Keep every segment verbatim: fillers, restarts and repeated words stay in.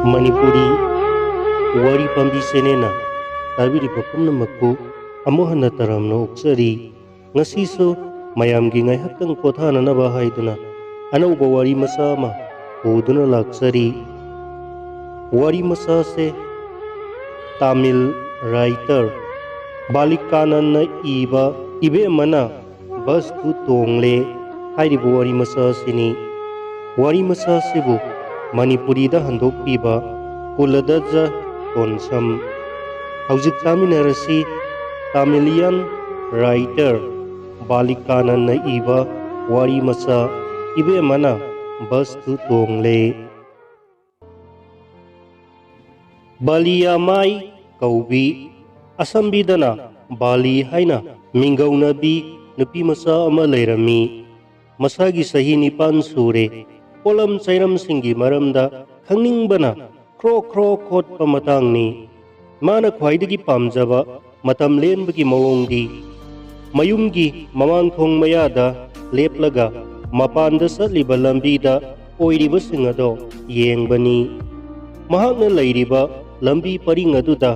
ꯃꯅꯤꯄꯨꯔꯤ ꯋꯥꯔꯤ ꯄꯥꯝꯕꯤ ꯆꯦꯅꯦꯜꯅ ꯇꯥꯕꯤꯔꯤꯕ ꯄꯨꯝꯅꯃꯛꯄꯨ ꯑꯃꯨꯛ ꯍꯟꯅ ꯇꯔꯥꯝꯅ ꯑꯣꯛꯆꯔꯤ꯫ ꯉꯁꯤꯁꯨ ꯃꯌꯥꯝꯒꯤ ꯉꯥꯏꯍꯥꯛꯇꯪ ꯄꯣꯊꯥꯅꯅꯕ ꯍꯥꯏꯗꯨꯅ ꯑꯅꯧꯕ ꯋꯥꯔꯤ ꯃꯆꯥ ꯑꯃ ꯄꯨꯗꯨꯅ ꯂꯥꯛꯆꯔꯤ꯫ ꯋꯥꯔꯤ ꯃꯆꯥꯁꯦ ꯇꯥꯃꯤꯜ ꯔꯥꯏꯇꯔ ꯕꯥꯂꯤꯀꯥꯅꯟꯅ ꯏꯕ ꯏꯕꯦꯝꯃꯅ ꯕꯁꯇꯨ ꯇꯣꯡꯂꯦ ꯍꯥꯏꯔꯤꯕ ꯋꯥꯔꯤ ꯃꯆꯥ ꯑꯁꯤꯅꯤ꯫ ꯋꯥꯔꯤ ꯃꯆꯥ ꯑꯁꯤꯕꯨ ꯃꯅꯤꯄꯨꯔꯤꯗ ꯍꯟꯗꯣꯛꯄꯤꯕ ꯀꯨꯂꯗꯖ ꯇꯣꯟꯁꯝ꯫ ꯍꯧꯖꯤꯛ ꯇꯥꯃꯤꯟꯅꯔꯁꯤ ꯇꯥꯃꯤꯂꯤꯌꯟ ꯔꯥꯏꯇꯔ ꯕꯥꯂꯤꯀꯥꯅꯟꯅ ꯏꯕ ꯋꯥꯔꯤ ꯃꯆꯥ ꯏꯕꯦꯝꯃꯅ ꯕꯁꯇꯨ ꯇꯣꯡꯂꯦ꯫ ꯕꯥꯂꯤꯌꯥꯃꯥꯏ ꯀꯧꯕꯤ, ꯑꯁꯝꯕꯤꯗꯅ ꯕꯥꯂꯤ ꯍꯥꯏꯅ ꯃꯤꯡꯒꯧꯅꯕꯤ ꯅꯨꯄꯤ ꯃꯆꯥ ꯑꯃ ꯂꯩꯔꯝꯃꯤ꯫ ꯃꯁꯥꯒꯤ ꯆꯍꯤ ꯅꯤꯄꯥꯟ ꯁꯨꯔꯦ꯫ ꯄꯣꯠꯂꯝ ꯆꯩꯔꯝꯁꯤꯡꯒꯤ ꯃꯔꯝꯗ ꯈꯪꯅꯤꯡꯕꯅ ꯈ꯭ꯔꯣ ꯈ꯭ꯔꯣ ꯈꯣꯠꯄ ꯃꯇꯥꯡꯅꯤ꯫ ꯃꯥꯅ ꯈ꯭ꯋꯥꯏꯗꯒꯤ ꯄꯥꯝꯖꯕ ꯃꯇꯝ ꯂꯦꯟꯕꯒꯤ ꯃꯑꯣꯡꯗꯤ ꯃꯌꯨꯝꯒꯤ ꯃꯃꯥꯡ ꯊꯣꯡ ꯃꯌꯥꯗ ꯂꯦꯞꯂꯒ ꯃꯄꯥꯟꯗ ꯆꯠꯂꯤꯕ ꯂꯝꯕꯤꯗ ꯑꯣꯏꯔꯤꯕꯁꯤꯡ ꯑꯗꯣ ꯌꯦꯡꯕꯅꯤ꯫ ꯃꯍꯥꯛꯅ ꯂꯩꯔꯤꯕ ꯂꯝꯕꯤ ꯄꯔꯤꯡ ꯑꯗꯨꯗ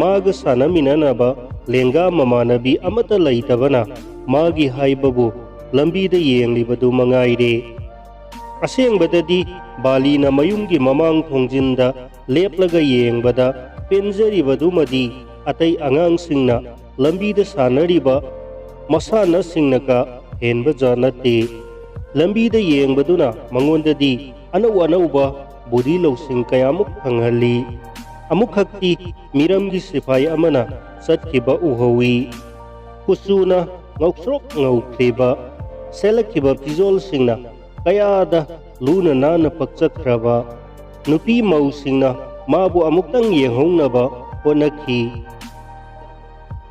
ꯃꯥꯒ ꯁꯥꯟꯅꯃꯤꯟꯅꯅꯕ ꯂꯦꯡꯒꯥ ꯃꯃꯥꯟꯅꯕꯤ ꯑꯃꯠꯇ ꯂꯩꯇꯕꯅ ꯃꯥꯒꯤ ꯍꯥꯏꯕꯕꯨ ꯂꯝꯕꯤꯗ ꯌꯦꯡꯂꯤꯕꯗꯨ ꯃꯉꯥꯏꯔꯦ꯫ ꯑꯁꯦꯡꯕꯗꯗꯤ ꯕꯥꯂꯤꯅ ꯃꯌꯨꯝꯒꯤ ꯃꯃꯥꯡ ꯊꯣꯡꯖꯤꯟꯗ ꯂꯦꯞꯂꯒ ꯌꯦꯡꯕꯗ ꯄꯦꯟꯖꯔꯤꯕꯗꯨꯃꯗꯤ ꯑꯇꯩ ꯑꯉꯥꯡꯁꯤꯡꯅ ꯂꯝꯕꯤꯗ ꯁꯥꯟꯅꯔꯤꯕ ꯃꯁꯥꯟꯅꯁꯤꯡꯅ ꯀꯥ ꯍꯦꯟꯕꯖꯥꯠ ꯅꯠꯇꯦ꯫ ꯂꯝꯕꯤꯗ ꯌꯦꯡꯕꯗꯨꯅ ꯃꯉꯣꯟꯗꯗꯤ ꯑꯅꯧ ꯑꯅꯧꯕ ꯕꯨꯙꯤ ꯂꯧꯁꯤꯡ ꯀꯌꯥꯃꯨꯛ ꯐꯪꯍꯜꯂꯤ꯫ ꯑꯃꯨꯛꯈꯛꯇꯤ ꯃꯤꯔꯝꯒꯤ ꯁꯤꯐꯥꯏ ꯑꯃꯅ ꯆꯠꯈꯤꯕ ꯎꯍꯧꯏ꯫ ꯀꯨꯆꯨꯅ ꯉꯧꯁ꯭ꯔꯣꯛ ꯉꯧꯈ꯭ꯔꯤꯕ, ꯁꯦꯠꯂꯛꯈꯤꯕ ꯐꯤꯖꯣꯜꯁꯤꯡꯅ ꯀꯌꯥꯗ ꯂꯨꯅ ꯅꯥꯟꯅ ꯄꯛꯆꯈ꯭ꯔꯕ ꯅꯨꯄꯤ ꯃꯧꯁꯤꯡꯅ ꯃꯥꯕꯨ ꯑꯃꯨꯛꯇꯪ ꯌꯦꯡꯍꯧꯅꯕ ꯍꯣꯠꯅꯈꯤ꯫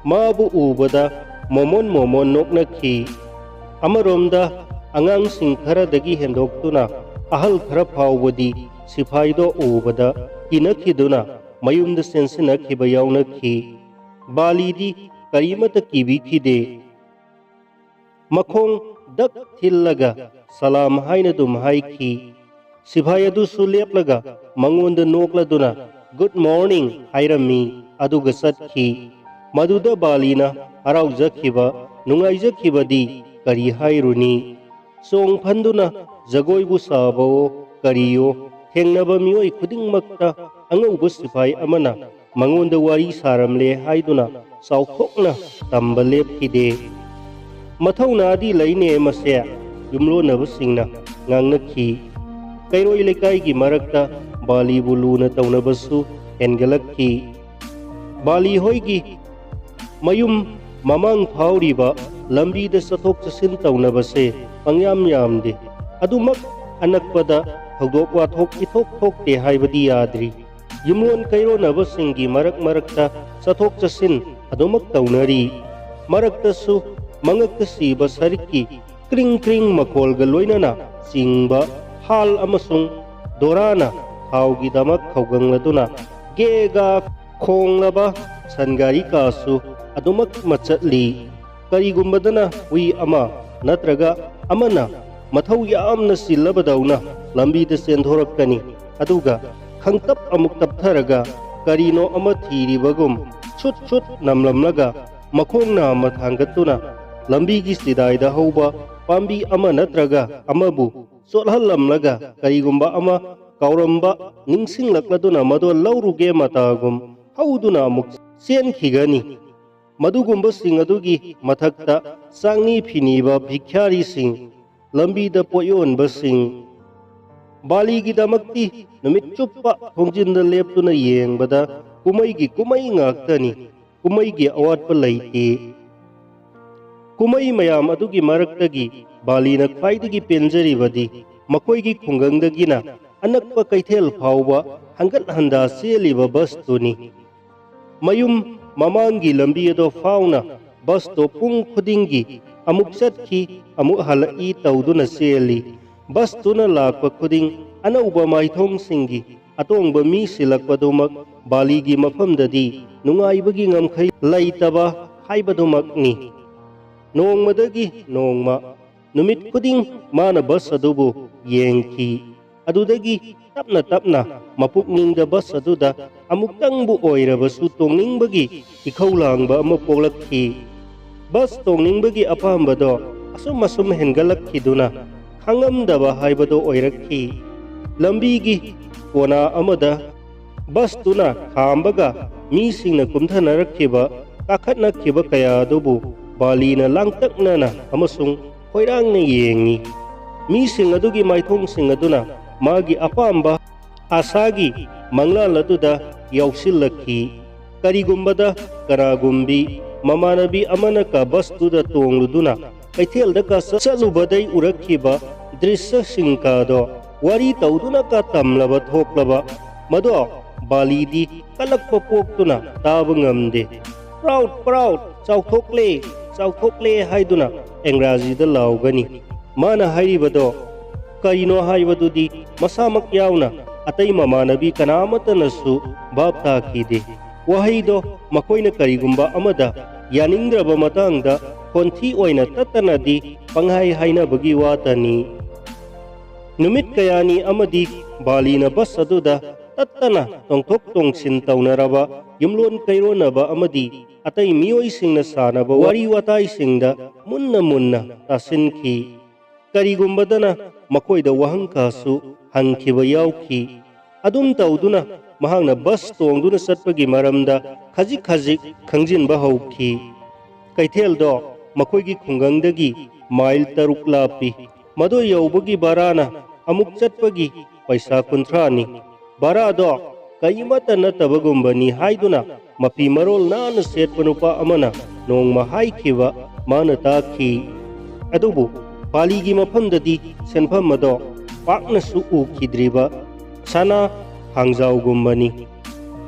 ꯃꯥꯕꯨ ꯎꯕꯗ ꯃꯣꯃꯣꯟ ꯃꯣꯃꯣꯟ ꯅꯣꯛꯅꯈꯤ꯫ ꯑꯃꯔꯣꯝꯗ ꯑꯉꯥꯡꯁꯤꯡ ꯈꯔꯗꯒꯤ ꯍꯦꯟꯗꯣꯛꯇꯨꯅ ꯑꯍꯜ ꯈꯔ ꯐꯥꯎꯕꯗꯤ ꯁꯤꯐꯥꯏꯗꯣ ꯎꯕꯗ ꯀꯤꯅꯈꯤꯗꯨꯅ ꯃꯌꯨꯝꯗ ꯆꯦꯟꯁꯤꯟꯅꯈꯤꯕ ꯌꯥꯎꯅꯈꯤ꯫ ꯕꯥꯂꯤꯗꯤ ꯀꯔꯤꯃꯠꯇ ꯀꯤꯕꯤꯈꯤꯗꯦ꯫ ꯃꯈꯣꯡ ꯗꯛ ꯊꯤꯜꯂꯒ ꯁꯂꯥꯝ ꯍꯥꯏꯅ ꯑꯗꯨꯝ ꯍꯥꯏꯈꯤ꯫ ꯁꯤꯐꯥꯏ ꯑꯗꯨꯁꯨ ꯂꯦꯞꯂꯒ ꯃꯉꯣꯟꯗ ꯅꯣꯛꯂꯗꯨꯅ "Good morning" ꯍꯥꯏꯔꯝꯃꯤ, ꯑꯗꯨꯒ ꯆꯠꯈꯤ꯫ ꯃꯗꯨꯗ ꯕꯥꯂꯤꯅ ꯍꯔꯥꯎꯖꯈꯤꯕ, ꯅꯨꯡꯉꯥꯏꯖꯈꯤꯕꯗꯤ ꯀꯔꯤ ꯍꯥꯏꯔꯨꯅꯤ? ꯆꯣꯡ ꯐꯟꯗꯨꯅ ꯖꯒꯣꯏꯕꯨ ꯁꯥꯕꯑꯣ ꯀꯔꯤꯑꯣ, ꯊꯦꯡꯅꯕ ꯃꯤꯑꯣꯏ ꯈꯨꯗꯤꯡꯃꯛꯇ ꯑꯉꯧꯕ ꯁꯤꯐꯥꯏ ꯑꯃꯅ ꯃꯉꯣꯟꯗ ꯋꯥꯔꯤ ꯁꯥꯔꯝꯂꯦ ꯍꯥꯏꯗꯨꯅ ꯆꯥꯎꯊꯣꯛꯅ ꯇꯝꯕ ꯂꯦꯞꯈꯤꯗꯦ꯫ "ꯃꯊꯧꯅꯥꯗꯤ ꯂꯩꯅꯦ ꯃꯁꯦ", ꯌꯨꯝꯂꯣꯟꯅꯕꯁꯤꯡꯅ ꯉꯥꯡꯅꯈꯤ꯫ ꯀꯩꯔꯣꯏ ꯂꯩꯀꯥꯏꯒꯤ ꯃꯔꯛꯇ ꯕꯥꯂꯤꯕꯨ ꯂꯨꯅ ꯇꯧꯅꯕꯁꯨ ꯍꯦꯟꯒꯠꯂꯛꯈꯤ꯫ ꯕꯥꯂꯤ ꯍꯣꯏꯒꯤ ꯃꯌꯨꯝ ꯃꯃꯥꯡ ꯐꯥꯎꯔꯤꯕ ꯂꯝꯕꯤꯗ ꯆꯠꯊꯣꯛ ꯆꯠꯁꯤꯟ ꯇꯧꯅꯕꯁꯦ ꯄꯪꯌꯥꯝ ꯌꯥꯝꯗꯦ꯫ ꯑꯗꯨꯃꯛ ꯑꯅꯛꯄꯗ ꯊꯧꯗꯣꯛ ꯋꯥꯊꯣꯛ ꯏꯊꯣꯛ ꯊꯣꯛꯇꯦ ꯍꯥꯏꯕꯗꯤ ꯌꯥꯗ꯭ꯔꯤ꯫ ꯌꯨꯝꯂꯣꯟ ꯀꯩꯔꯣꯟꯅꯕꯁꯤꯡꯒꯤ ꯃꯔꯛ ꯃꯔꯛꯇ ꯆꯠꯊꯣꯛ ꯆꯠꯁꯤꯟ ꯑꯗꯨꯃꯛ ꯇꯧꯅꯔꯤ꯫ ꯃꯔꯛꯇꯁꯨ ꯃꯉꯛꯇ ꯁꯤꯕ ꯁꯔꯤꯛꯀꯤ ꯀ꯭ꯔꯤꯡ ꯀ꯭ꯔꯤꯡ ꯃꯈꯣꯜꯒ ꯂꯣꯏꯅꯅ ꯆꯤꯡꯕ ꯍꯥꯜ ꯑꯃꯁꯨꯡ ꯗꯣꯔꯥꯅ ꯊꯥꯎꯒꯤꯗꯃꯛ ꯈꯧꯒꯪꯂꯗꯨꯅ ꯒꯦꯒꯥ ꯈꯣꯡꯂꯕ ꯁꯟꯒꯥꯔꯤ ꯀꯥꯁꯨ ꯑꯗꯨꯃꯛ ꯃꯆꯠꯂꯤ꯫ ꯀꯔꯤꯒꯨꯝꯕꯗꯅ ꯍꯨꯏ ꯑꯃ ꯅꯠꯇ꯭ꯔꯒ ꯑꯃꯅ ꯃꯊꯧ ꯌꯥꯝꯅ ꯆꯤꯜꯂꯕꯗꯧꯅ ꯂꯝꯕꯤꯗ ꯆꯦꯟꯊꯣꯔꯛꯀꯅꯤ, ꯑꯗꯨꯒ ꯈꯪꯇꯞ ꯑꯃꯨꯛ ꯇꯞꯊꯔꯒ ꯀꯔꯤꯅꯣ ꯑꯃ ꯊꯤꯔꯤꯕꯒꯨꯝ ꯁꯨꯠ ꯁꯨꯠ ꯅꯝꯂꯝꯂꯒ ꯃꯈꯣꯡ ꯅꯥꯝꯃ ꯊꯥꯡꯒꯠꯇꯨꯅ ꯂꯝꯕꯤꯒꯤ ꯆꯤꯗꯥꯏꯗ ꯍꯧꯕ ꯄꯥꯝꯕꯤ ꯑꯃ ꯅꯠꯇ꯭ꯔꯒ ꯑꯃꯕꯨ ꯆꯣꯠꯍꯜꯂꯝꯂꯒ ꯀꯔꯤꯒꯨꯝꯕ ꯑꯃ ꯀꯥꯎꯔꯝꯕ ꯅꯤꯡꯁꯤꯡꯂꯛꯂꯗꯨꯅ ꯃꯗꯣ ꯂꯧꯔꯨꯒꯦ ꯃꯇꯥꯒꯨꯝ ꯍꯧꯗꯨꯅ ꯑꯃꯨꯛ ꯆꯦꯟꯈꯤꯒꯅꯤ꯫ ꯃꯗꯨꯒꯨꯝꯕꯁꯤꯡ ꯑꯗꯨꯒꯤ ꯃꯊꯛꯇ ꯆꯥꯛꯅꯤ ꯐꯤꯅꯤꯕ ꯚꯤꯈ꯭ꯌꯥꯔꯤꯁꯤꯡ, ꯂꯝꯕꯤꯗ ꯄꯣꯠ ꯌꯣꯟꯕꯁꯤꯡ, ꯕꯥꯂꯤꯒꯤꯗꯃꯛꯇꯤ ꯅꯨꯃꯤꯠ ꯆꯨꯞꯄ ꯊꯣꯡꯖꯤꯟꯗ ꯂꯦꯞꯇꯨꯅ ꯌꯦꯡꯕꯗ ꯀꯨꯝꯃꯩꯒꯤ ꯀꯨꯝꯃꯩ ꯉꯥꯛꯇꯅꯤ꯫ ꯀꯨꯝꯃꯩꯒꯤ ꯑꯋꯥꯠꯄ ꯂꯩꯇꯦ꯫ ꯀꯨꯝꯃꯩ ꯃꯌꯥꯝ ꯑꯗꯨꯒꯤ ꯃꯔꯛꯇꯒꯤ ꯕꯥꯂꯤꯅ ꯈ꯭ꯋꯥꯏꯗꯒꯤ ꯄꯦꯟꯖꯔꯤꯕꯗꯤ ꯃꯈꯣꯏꯒꯤ ꯈꯨꯡꯒꯪꯗꯒꯤꯅ ꯑꯅꯛꯄ ꯀꯩꯊꯦꯜ ꯐꯥꯎꯕ ꯍꯟꯒꯠ ꯍꯟꯗꯥ ꯆꯦꯜꯂꯤꯕ ꯕꯁꯇꯨꯅꯤ꯫ ꯃꯌꯨꯝ ꯃꯃꯥꯡꯒꯤ ꯂꯝꯕꯤ ꯑꯗꯣ ꯐꯥꯎꯅ ꯕꯁꯇꯣ ꯄꯨꯡ ꯈꯨꯗꯤꯡꯒꯤ ꯑꯃꯨꯛ ꯆꯠꯈꯤ, ꯑꯃꯨꯛ ꯍꯜꯂꯛꯏ ꯇꯧꯗꯨꯅ ꯆꯦꯜꯂꯤ꯫ ꯕꯁꯇꯨꯅ ꯂꯥꯛꯄ ꯈꯨꯗꯤꯡ ꯑꯅꯧꯕ ꯃꯥꯏꯊꯣꯡꯁꯤꯡꯒꯤ ꯑꯇꯣꯡꯕ ꯃꯤ ꯁꯤꯜꯂꯛꯄꯗꯨꯃꯛ ꯕꯥꯂꯤꯒꯤ ꯃꯐꯝꯗꯗꯤ ꯅꯨꯡꯉꯥꯏꯕꯒꯤ ꯉꯝꯈꯩ ꯂꯩꯇꯕ ꯍꯥꯏꯕꯗꯨꯃꯛꯅꯤ꯫ ꯅꯣꯡꯃꯗꯒꯤ ꯅꯣꯡꯃ, ꯅꯨꯃꯤꯠ ꯈꯨꯗꯤꯡ ꯃꯥꯅ ꯕꯁ ꯑꯗꯨꯕꯨ ꯌꯦꯡꯈꯤ꯫ ꯑꯗꯨꯗꯒꯤ ꯇꯞꯅ ꯇꯞꯅ ꯃꯄꯨꯛꯅꯤꯡꯗ ꯕꯁ ꯑꯗꯨꯗ ꯑꯃꯨꯛꯇꯪꯕꯨ ꯑꯣꯏꯔꯕꯁꯨ ꯇꯣꯡꯅꯤꯡꯕꯒꯤ ꯏꯈꯧ ꯂꯥꯡꯕ ꯑꯃ ꯄꯣꯛꯂꯛꯈꯤ꯫ ꯕꯁ ꯇꯣꯡꯅꯤꯡꯕꯒꯤ ꯑꯄꯥꯝꯕꯗꯣ ꯑꯁꯨꯝ ꯑꯁꯨꯝ ꯍꯦꯟꯒꯠꯂꯛꯈꯤꯗꯨꯅ ꯈꯥꯡꯉꯝꯗꯕ ꯍꯥꯏꯕꯗꯣ ꯑꯣꯏꯔꯛꯈꯤ꯫ ꯂꯝꯕꯤꯒꯤ ꯀꯣꯅꯥ ꯑꯃꯗ ꯕꯁꯇꯨꯅ ꯈꯥꯝꯕꯒ ꯃꯤꯁꯤꯡꯅ ꯀꯨꯝꯊꯅꯔꯛꯈꯤꯕ, ꯀꯥꯈꯠꯅꯈꯤꯕ ꯀꯌꯥ ꯑꯗꯨꯕꯨ ꯕꯥꯂꯤꯅ ꯂꯥꯡꯇꯛꯅꯅ ꯑꯃꯁꯨꯡ ꯈꯣꯏꯔꯥꯡꯅ ꯌꯦꯡꯉꯤ꯫ ꯃꯤꯁꯤꯡ ꯑꯗꯨꯒꯤ ꯃꯥꯏꯊꯣꯡꯁꯤꯡ ꯑꯗꯨꯅ ꯃꯥꯒꯤ ꯑꯄꯥꯝꯕ ꯑꯥꯁꯥꯒꯤ ꯃꯪꯂꯥꯟ ꯑꯗꯨꯗ ꯌꯥꯎꯁꯤꯜꯂꯛꯈꯤ꯫ ꯀꯔꯤꯒꯨꯝꯕꯗ ꯀꯅꯥꯒꯨꯝꯕꯤ ꯃꯃꯥꯟꯅꯕꯤ ꯑꯃꯅꯀ ꯕꯁꯇꯨꯗ ꯇꯣꯡꯂꯨꯗꯨꯅ ꯀꯩꯊꯦꯜꯗꯀ ꯆꯠꯂꯨꯕꯗꯩ ꯎꯔꯛꯈꯤꯕ ꯗ꯭ꯔꯤꯁ꯭ꯌꯁꯤꯡꯀꯗꯣ ꯋꯥꯔꯤ ꯇꯧꯗꯨꯅꯀ ꯇꯝꯂꯕ ꯊꯣꯛꯂꯕ, ꯃꯗꯣ ꯕꯥꯂꯤꯗꯤ ꯀꯜꯂꯛꯄ ꯄꯣꯛꯇꯨꯅ ꯇꯥꯕ ꯉꯝꯗꯦ꯫ "Proud, proud, ꯆꯥꯎꯊꯣꯛꯂꯦ, ꯆꯥꯎꯊꯣꯛꯂꯦ" ꯍꯥꯏꯗꯨꯅ ꯑꯦꯡꯒ꯭ꯔꯥꯖꯤꯗ ꯂꯥꯎꯒꯅꯤ꯫ ꯃꯥꯅ ꯍꯥꯏꯔꯤꯕꯗꯣ ꯀꯔꯤꯅꯣ ꯍꯥꯏꯕꯗꯨꯗꯤ ꯃꯁꯥꯃꯛ ꯌꯥꯎꯅ ꯑꯇꯩ ꯃꯃꯥꯟꯅꯕꯤ ꯀꯅꯥ ꯑꯃꯠꯇꯅꯁꯨ ꯚꯥꯞ ꯇꯥꯈꯤꯗꯦ꯫ ꯋꯥꯍꯩꯗꯣ ꯃꯈꯣꯏꯅ ꯀꯔꯤꯒꯨꯝꯕ ꯑꯃꯗ ꯌꯥꯅꯤꯡꯗ꯭ꯔꯕ ꯃꯇꯥꯡꯗ ꯈꯣꯟꯊꯤ ꯑꯣꯏꯅ ꯇꯠꯇꯅꯗꯤ ꯄꯪꯍꯥꯏ ꯍꯥꯏꯅꯕꯒꯤ ꯋꯥꯇꯅꯤ꯫ ꯅꯨꯃꯤꯠ ꯀꯌꯥꯅꯤ ꯑꯃꯗꯤ ꯕꯥꯂꯤꯅ ꯕꯁ ꯑꯗꯨꯗ ꯇꯠꯇꯅ ꯇꯣꯡꯊꯣꯛ ꯇꯣꯡꯁꯤꯟ ꯇꯧꯅꯔꯕ ꯌꯨꯝꯂꯣꯟ ꯀꯩꯔꯣꯟꯅꯕ ꯑꯃꯗꯤ ꯑꯇꯩ ꯃꯤꯑꯣꯏꯁꯤꯡꯅ ꯁꯥꯅꯕ ꯋꯥꯔꯤ ꯋꯥꯇꯥꯏꯁꯤꯡꯗ ꯃꯨꯟꯅ ꯃꯨꯟꯅ ꯇꯥꯁꯤꯟꯈꯤ꯫ ꯀꯔꯤꯒꯨꯝꯕꯗꯅ ꯃꯈꯣꯏꯗ ꯋꯥꯍꯪ ꯀꯌꯥꯁꯨ ꯍꯪꯈꯤꯕ ꯌꯥꯎꯈꯤ꯫ ꯑꯗꯨꯝ ꯇꯧꯗꯨꯅ ꯃꯍꯥꯛꯅ ꯕꯁ ꯇꯣꯡꯗꯨꯅ ꯆꯠꯄꯒꯤ ꯃꯔꯝꯗ ꯈꯖꯤꯛ ꯈꯖꯤꯛ ꯈꯪꯖꯤꯟꯕ ꯍꯧꯈꯤ꯫ ꯀꯩꯊꯦꯜꯗꯣ ꯃꯈꯣꯏꯒꯤ ꯈꯨꯡꯒꯪꯗꯒꯤ ꯃꯥꯏꯜ ꯇꯔꯨꯛ ꯂꯥꯞꯄꯤ꯫ ꯃꯗꯨ ꯌꯧꯕꯒꯤ ꯚꯔꯥꯅ ꯑꯃꯨꯛ ꯆꯠꯄꯒꯤ ꯄꯩꯁꯥ ꯀꯨꯟꯊ꯭ꯔꯥꯅꯤ꯫ ꯚꯔꯥꯗꯣ ꯀꯔꯤꯃꯠꯇ ꯅꯠꯇꯕꯒꯨꯝꯕꯅꯤ ꯍꯥꯏꯗꯨꯅ ꯃꯐꯤ ꯃꯔꯣꯜ ꯅꯥꯟꯅ ꯁꯦꯠꯄ ꯅꯨꯄꯥ ꯑꯃꯅ ꯅꯣꯡꯃ ꯍꯥꯏꯈꯤꯕ ꯃꯥꯅ ꯇꯥꯈꯤ꯫ ꯑꯗꯨꯕꯨ ꯕꯥꯂꯤꯒꯤ ꯃꯐꯝꯗꯗꯤ ꯁꯦꯟꯐꯝ ꯑꯗꯣ ꯄꯥꯛꯅꯁꯨ ꯎꯈꯤꯗ꯭ꯔꯤꯕ ꯁꯅꯥ ꯈꯥꯡꯖꯥꯎꯒꯨꯝꯕꯅꯤ꯫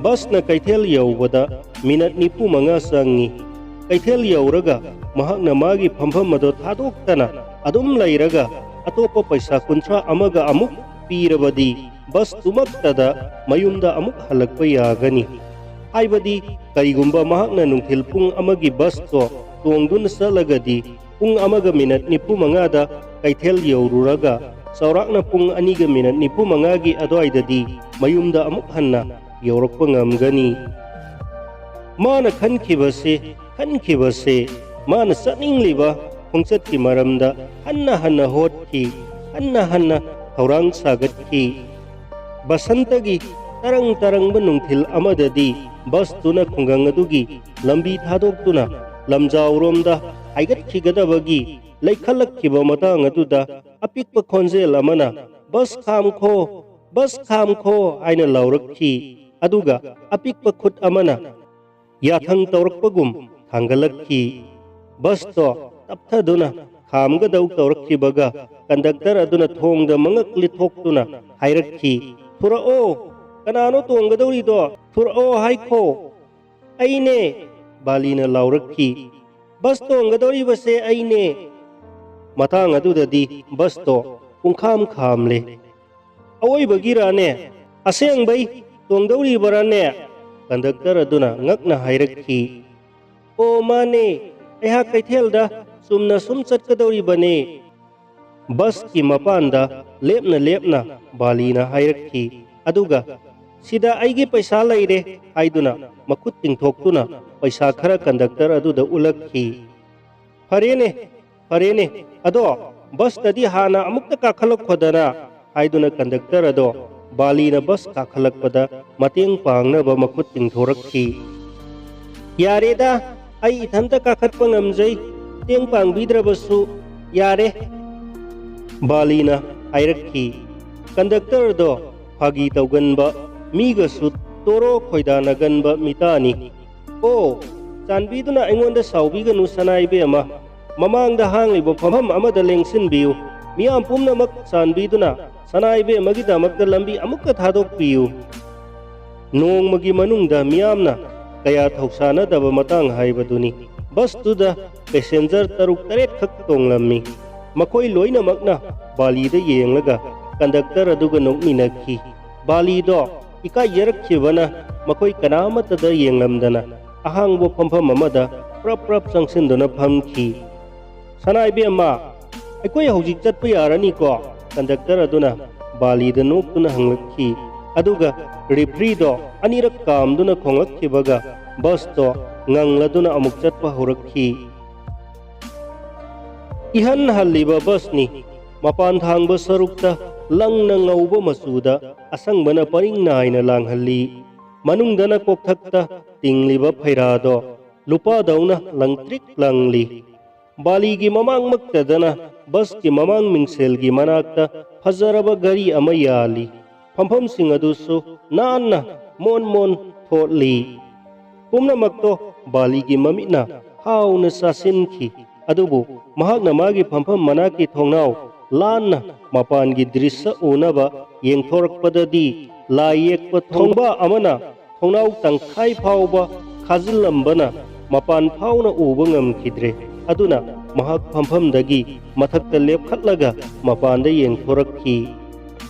ꯕꯁꯅ ꯀꯩꯊꯦꯜ ꯌꯧꯕꯗ ꯃꯤꯅꯠ ꯅꯤꯐꯨ ꯃꯉꯥ ꯆꯪꯉꯤ꯫ ꯀꯩꯊꯦꯜ ꯌꯧꯔꯒ ꯃꯍꯥꯛꯅ ꯃꯥꯒꯤ ꯐꯝꯐꯝ ꯑꯗꯣ ꯊꯥꯗꯣꯛꯇꯅ ꯑꯗꯨꯝ ꯂꯩꯔꯒ ꯑꯇꯣꯞꯄ ꯄꯩꯁꯥ ꯀꯨꯟꯊ꯭ꯔꯥ ꯑꯃꯒ ꯑꯃꯨꯛ ꯄꯤꯔꯕꯗꯤ ꯕꯁꯇꯨꯃꯛꯇꯗ ꯃꯌꯨꯝꯗ ꯑꯃꯨꯛ ꯍꯜꯂꯛꯄ ꯌꯥꯒꯅꯤ꯫ ꯍꯥꯏꯕꯗꯤ ꯀꯔꯤꯒꯨꯝꯕ ꯃꯍꯥꯛꯅ ꯅꯨꯡꯊꯤꯜ ꯄꯨꯡ ꯑꯃꯒꯤ ꯕꯁꯇꯣ ꯇꯣꯡꯗꯨꯅ ꯆꯠꯂꯒꯗꯤ ꯄꯨꯡ ꯑꯃꯒ ꯃꯤꯅꯠ ꯅꯤꯐꯨ ꯃꯉꯥꯗ ꯀꯩꯊꯦꯜ ꯌꯧꯔꯨꯔꯒ ꯆꯥꯎꯔꯥꯛꯅ ꯄꯨꯡ ꯑꯅꯤꯒ ꯃꯤꯅꯠ ꯅꯤꯐꯨ ꯃꯉꯥꯒꯤ ꯑꯗꯨꯋꯥꯏꯗꯗꯤ ꯃꯌꯨꯝꯗ ꯑꯃꯨꯛ ꯍꯟꯅ ꯌꯧꯔꯛꯄ ꯉꯝꯒꯅꯤ꯫ ꯃꯥꯅ ꯈꯟꯈꯤꯕꯁꯦ, ꯈꯟꯈꯤꯕꯁꯦ, ꯃꯥꯅ ꯆꯠꯅꯤꯡꯂꯤꯕ ꯈꯣꯡꯆꯠꯀꯤ ꯃꯔꯝꯗ ꯍꯟꯅ ꯍꯟꯅ ꯍꯣꯠꯈꯤ, ꯍꯟꯅ ꯍꯟꯅ ꯊꯧꯔꯥꯡ ꯁꯥꯒꯠꯈꯤ꯫ ꯕꯁꯟꯇꯒꯤ ꯇꯔꯪ ꯇꯔꯪꯕ ꯅꯨꯡꯊꯤꯜ ꯑꯃꯗꯗꯤ ꯕꯁꯇꯨꯅ ꯈꯨꯡꯒꯪ ꯑꯗꯨꯒꯤ ꯂꯝꯕꯤ ꯊꯥꯗꯣꯛꯇꯨꯅ ꯂꯝꯖꯥꯎꯔꯣꯝꯗ ꯍꯥꯏꯒꯠꯈꯤꯒꯗꯕꯒꯤ ꯂꯩꯈꯠꯂꯛꯈꯤꯕ ꯃꯇꯥꯡ ꯑꯗꯨꯗ ꯑꯄꯤꯛꯄ ꯈꯣꯟꯖꯦꯜ ꯑꯃꯅ, "ꯕꯁ ꯈꯥꯝꯈꯣ, ꯕꯁ ꯈꯥꯝꯈꯣ" ꯍꯥꯏꯅ ꯂꯥꯎꯔꯛꯈꯤ꯫ ꯑꯗꯨꯒ ꯑꯄꯤꯛꯄ ꯈꯨꯠ ꯑꯃꯅ ꯌꯥꯊꯪ ꯇꯧꯔꯛꯄꯒꯨꯝ ꯊꯥꯡꯒꯠꯂꯛꯈꯤ꯫ ꯕꯁꯇꯣ ꯇꯞꯊꯗꯨꯅ ꯈꯥꯝꯒꯗꯧ ꯇꯧꯔꯛꯈꯤꯕꯒ ꯀꯟꯗꯛꯇꯔ ꯑꯗꯨꯅ ꯊꯣꯡꯗ ꯃꯉꯛ ꯂꯤꯊꯣꯛꯇꯨꯅ ꯍꯥꯏꯔꯛꯈꯤ, "ꯊꯨꯔꯛꯑꯣ! ꯀꯅꯥꯅꯣ ꯇꯣꯡꯒꯗꯧꯔꯤꯗꯣ? ꯊꯨꯔꯛꯑꯣ ꯍꯥꯏꯈꯣ!" "ꯑꯩꯅꯦ!" ꯕꯥꯂꯤꯅ ꯂꯥꯎꯔꯛꯈꯤ꯫ "ꯕꯁ ꯇꯣꯡꯒꯗꯧꯔꯤꯕꯁꯦ ꯑꯩꯅꯦ!" ꯃꯇꯥꯡ ꯑꯗꯨꯗꯗꯤ ꯕꯁꯇꯣ ꯄꯨꯡꯈꯥꯝ ꯈꯥꯝꯂꯦ꯫ "ꯑꯋꯣꯏꯕꯒꯤꯔꯥꯅꯦ? ꯑꯁꯦꯡꯕꯩ ꯇꯣꯡꯗꯧꯔꯤꯕꯔꯥꯅꯦ?" ꯀꯟꯗꯛꯇꯔ ꯑꯗꯨꯅ ꯉꯛꯅ ꯍꯥꯏꯔꯛꯈꯤ꯫ "ꯑꯣ, ꯃꯥꯅꯦ, ꯑꯩꯍꯥꯛ ꯀꯩꯊꯦꯜꯗ ꯆꯨꯝꯅ ꯁꯨꯝ ꯆꯠꯀꯗꯧꯔꯤꯕꯅꯦ꯫" ꯕꯁꯀꯤ ꯃꯄꯥꯟꯗ ꯂꯦꯞꯅ ꯂꯦꯞꯅ ꯕꯥꯂꯤꯅ ꯍꯥꯏꯔꯛꯈꯤ꯫ ꯑꯗꯨꯒ, "ꯁꯤꯗ ꯑꯩꯒꯤ ꯄꯩꯁꯥ ꯂꯩꯔꯦ" ꯍꯥꯏꯗꯨꯅ ꯃꯈꯨꯠ ꯇꯤꯡꯊꯣꯛꯇꯨꯅ ꯄꯩꯁꯥ ꯈꯔ ꯀꯟꯗꯛꯇꯔ ꯑꯗꯨꯗ ꯎꯠꯂꯛꯈꯤ꯫ "ꯐꯔꯦꯅꯦ, ꯐꯔꯦꯅꯦ, ꯑꯗꯣ ꯕꯁꯇꯗꯤ ꯍꯥꯟꯅ ꯑꯃꯨꯛꯇ ꯀꯥꯈꯠꯂꯛꯈꯣꯗꯅ" ꯍꯥꯏꯗꯨꯅ ꯀꯟꯗꯛꯇꯔ ꯑꯗꯣ ꯕꯥꯂꯤꯅ ꯕꯁ ꯀꯥꯈꯠꯂꯛꯄꯗ ꯃꯇꯦꯡ ꯄꯥꯡꯅꯕ ꯃꯈꯨꯠ ꯇꯤꯡꯊꯣꯔꯛꯈꯤ꯫ "ꯌꯥꯔꯦꯗ, ꯑꯩ ꯏꯊꯟꯇ ꯀꯥꯈꯠꯄ ꯉꯝꯖꯩ, ꯃꯇꯦꯡ ꯄꯥꯡꯕꯤꯗ꯭ꯔꯕꯁꯨ ꯌꯥꯔꯦ," ꯕꯥꯂꯤꯅ ꯍꯥꯏꯔꯛꯈꯤ꯫ ꯀꯟꯗꯛꯇꯔꯗꯣ ꯐꯥꯒꯤ ꯇꯧꯒꯟꯕ, ꯃꯤꯒꯁꯨ ꯇꯣꯔꯣ ꯈꯣꯏꯗꯥꯅꯒꯟꯕ ꯃꯤꯇꯥꯅꯤ꯫ "ꯑꯣ, ꯆꯥꯟꯕꯤꯗꯨꯅ ꯑꯩꯉꯣꯟꯗ ꯁꯥꯎꯕꯤꯒꯅꯨ, ꯁꯅꯥ ꯏꯕꯦꯝꯃ꯫ ꯃꯃꯥꯡꯗ ꯍꯥꯡꯂꯤꯕ ꯐꯝꯐꯝ ꯑꯃꯗ ꯂꯦꯡꯁꯤꯟꯕꯤꯌꯨ꯫ ꯃꯤꯌꯥꯝ ꯄꯨꯝꯅꯃꯛ ꯆꯥꯟꯕꯤꯗꯨꯅ ꯁꯅꯥ ꯏꯕꯦꯝꯃꯒꯤꯗꯃꯛꯇ ꯂꯝꯕꯤ ꯑꯃꯨꯛꯇ ꯊꯥꯗꯣꯛꯄꯤꯌꯨ꯫" ꯅꯣꯡꯃꯒꯤ ꯃꯅꯨꯡꯗ ꯃꯤꯌꯥꯝꯅ ꯀꯌꯥ ꯊꯧꯁꯥꯅꯗꯕ ꯃꯇꯥꯡ ꯍꯥꯏꯕꯗꯨꯅꯤ꯫ ꯕꯁꯇꯨꯗ ꯄꯦꯁꯦꯟꯖꯔ ꯇꯔꯨꯛ ꯇꯔꯦꯠ ꯈꯛ ꯇꯣꯡꯂꯝꯃꯤ꯫ ꯃꯈꯣꯏ ꯂꯣꯏꯅꯃꯛꯅ ꯕꯥꯂꯤꯗ ꯌꯦꯡꯂꯒ ꯀꯟꯗꯛꯇꯔ ꯑꯗꯨꯒ ꯅꯣꯛꯃꯤꯟꯅꯈꯤ꯫ ꯕꯥꯂꯤꯗꯣ ꯏꯀꯥꯏꯖꯔꯛꯈꯤꯕꯅ ꯃꯈꯣꯏ ꯀꯅꯥꯃꯠꯇꯗ ꯌꯦꯡꯂꯝꯗꯅ ꯑꯍꯥꯡꯕ ꯐꯝꯐꯝ ꯑꯃꯗ ꯄ꯭ꯔꯞ ꯄ꯭ꯔꯞ ꯆꯪꯁꯤꯟꯗꯨꯅ ꯐꯝꯈꯤ꯫ "ꯁꯅꯥ ꯏꯕꯦꯝꯃ, ꯑꯩꯈꯣꯏ ꯍꯧꯖꯤꯛ ꯆꯠꯄ ꯌꯥꯔꯅꯤꯀꯣ?" ꯀꯟꯗꯛꯇꯔ ꯑꯗꯨꯅ ꯕꯥꯂꯤꯗ ꯅꯣꯛꯇꯨꯅ ꯍꯪꯂꯛꯈꯤ꯫ ꯑꯗꯨꯒ ꯔꯤꯐ꯭ꯔꯤꯗꯣ ꯑꯅꯤꯔꯛ ꯀꯥꯝꯗꯨꯅ ꯈꯣꯡꯂꯛꯈꯤꯕꯒ ꯕꯁꯇꯣ ꯉꯪꯂꯗꯨꯅ ꯑꯃꯨꯛ ꯆꯠꯄ ꯍꯧꯔꯛꯈꯤ꯫ ꯏꯍꯟ ꯍꯜꯂꯤꯕ ꯕꯁꯅꯤ꯫ ꯃꯄꯥꯟ ꯊꯥꯡꯕ ꯁꯔꯨꯛꯇ ꯂꯪꯅ ꯉꯧꯕ ꯃꯆꯨꯗ ꯑꯁꯪꯕꯅ ꯄꯔꯤꯡ ꯅꯥꯏꯅ ꯂꯥꯡꯍꯜꯂꯤ꯫ ꯃꯅꯨꯡꯗꯅ ꯀꯣꯛꯊꯛꯇ ꯇꯤꯡꯂꯤꯕ ꯐꯩꯔꯥꯗꯣ ꯂꯨꯄꯥꯗꯧꯅ ꯂꯪꯇ꯭ꯔꯤꯛ ꯂꯪꯂꯤ꯫ ꯕꯥꯂꯤꯒꯤ ꯃꯃꯥꯡꯃꯛꯇꯗꯅ ꯕꯁꯀꯤ ꯃꯃꯥꯡ ꯃꯤꯡꯁꯦꯜꯒꯤ ꯃꯅꯥꯛꯇ ꯐꯖꯔꯕ ꯘꯔꯤ ꯑꯃ ꯌꯥꯜꯂꯤ꯫ ꯐꯝꯐꯝꯁꯤꯡ ꯑꯗꯨꯁꯨ ꯅꯥꯟꯅ ꯃꯣꯟ ꯃꯣꯟ ꯊꯣꯠꯂꯤ꯫ ꯄꯨꯝꯅꯃꯛꯇꯣ ꯕꯥꯂꯤꯒꯤ ꯃꯃꯤꯠꯅ ꯍꯥꯎꯅ ꯆꯥꯁꯤꯟꯈꯤ꯫ ꯑꯗꯨꯕꯨ ꯃꯍꯥꯛꯅ ꯃꯥꯒꯤ ꯐꯝꯐꯝ ꯃꯅꯥꯛꯀꯤ ꯊꯣꯡꯅꯥꯎ ꯂꯥꯟꯅ ꯃꯄꯥꯟꯒꯤ ꯗ꯭ꯔꯤꯁ꯭ꯌ ꯎꯅꯕ ꯌꯦꯡꯊꯣꯔꯛꯄꯗꯗꯤ, ꯂꯥꯏ ꯌꯦꯛꯄ ꯊꯣꯡꯕ ꯑꯃꯅ ꯊꯣꯡꯅꯥꯎ ꯇꯪꯈꯥꯏ ꯐꯥꯎꯕ ꯈꯥꯖꯤꯜꯂꯝꯕꯅ ꯃꯄꯥꯟ ꯐꯥꯎꯅ ꯎꯕ ꯉꯝꯈꯤꯗ꯭ꯔꯦ꯫ ꯑꯗꯨꯅ ꯃꯍꯥꯛ ꯐꯝꯐꯝꯗꯒꯤ ꯃꯊꯛꯇ ꯂꯦꯞꯈꯠꯂꯒ ꯃꯄꯥꯟꯗ ꯌꯦꯡꯊꯣꯔꯛꯈꯤ꯫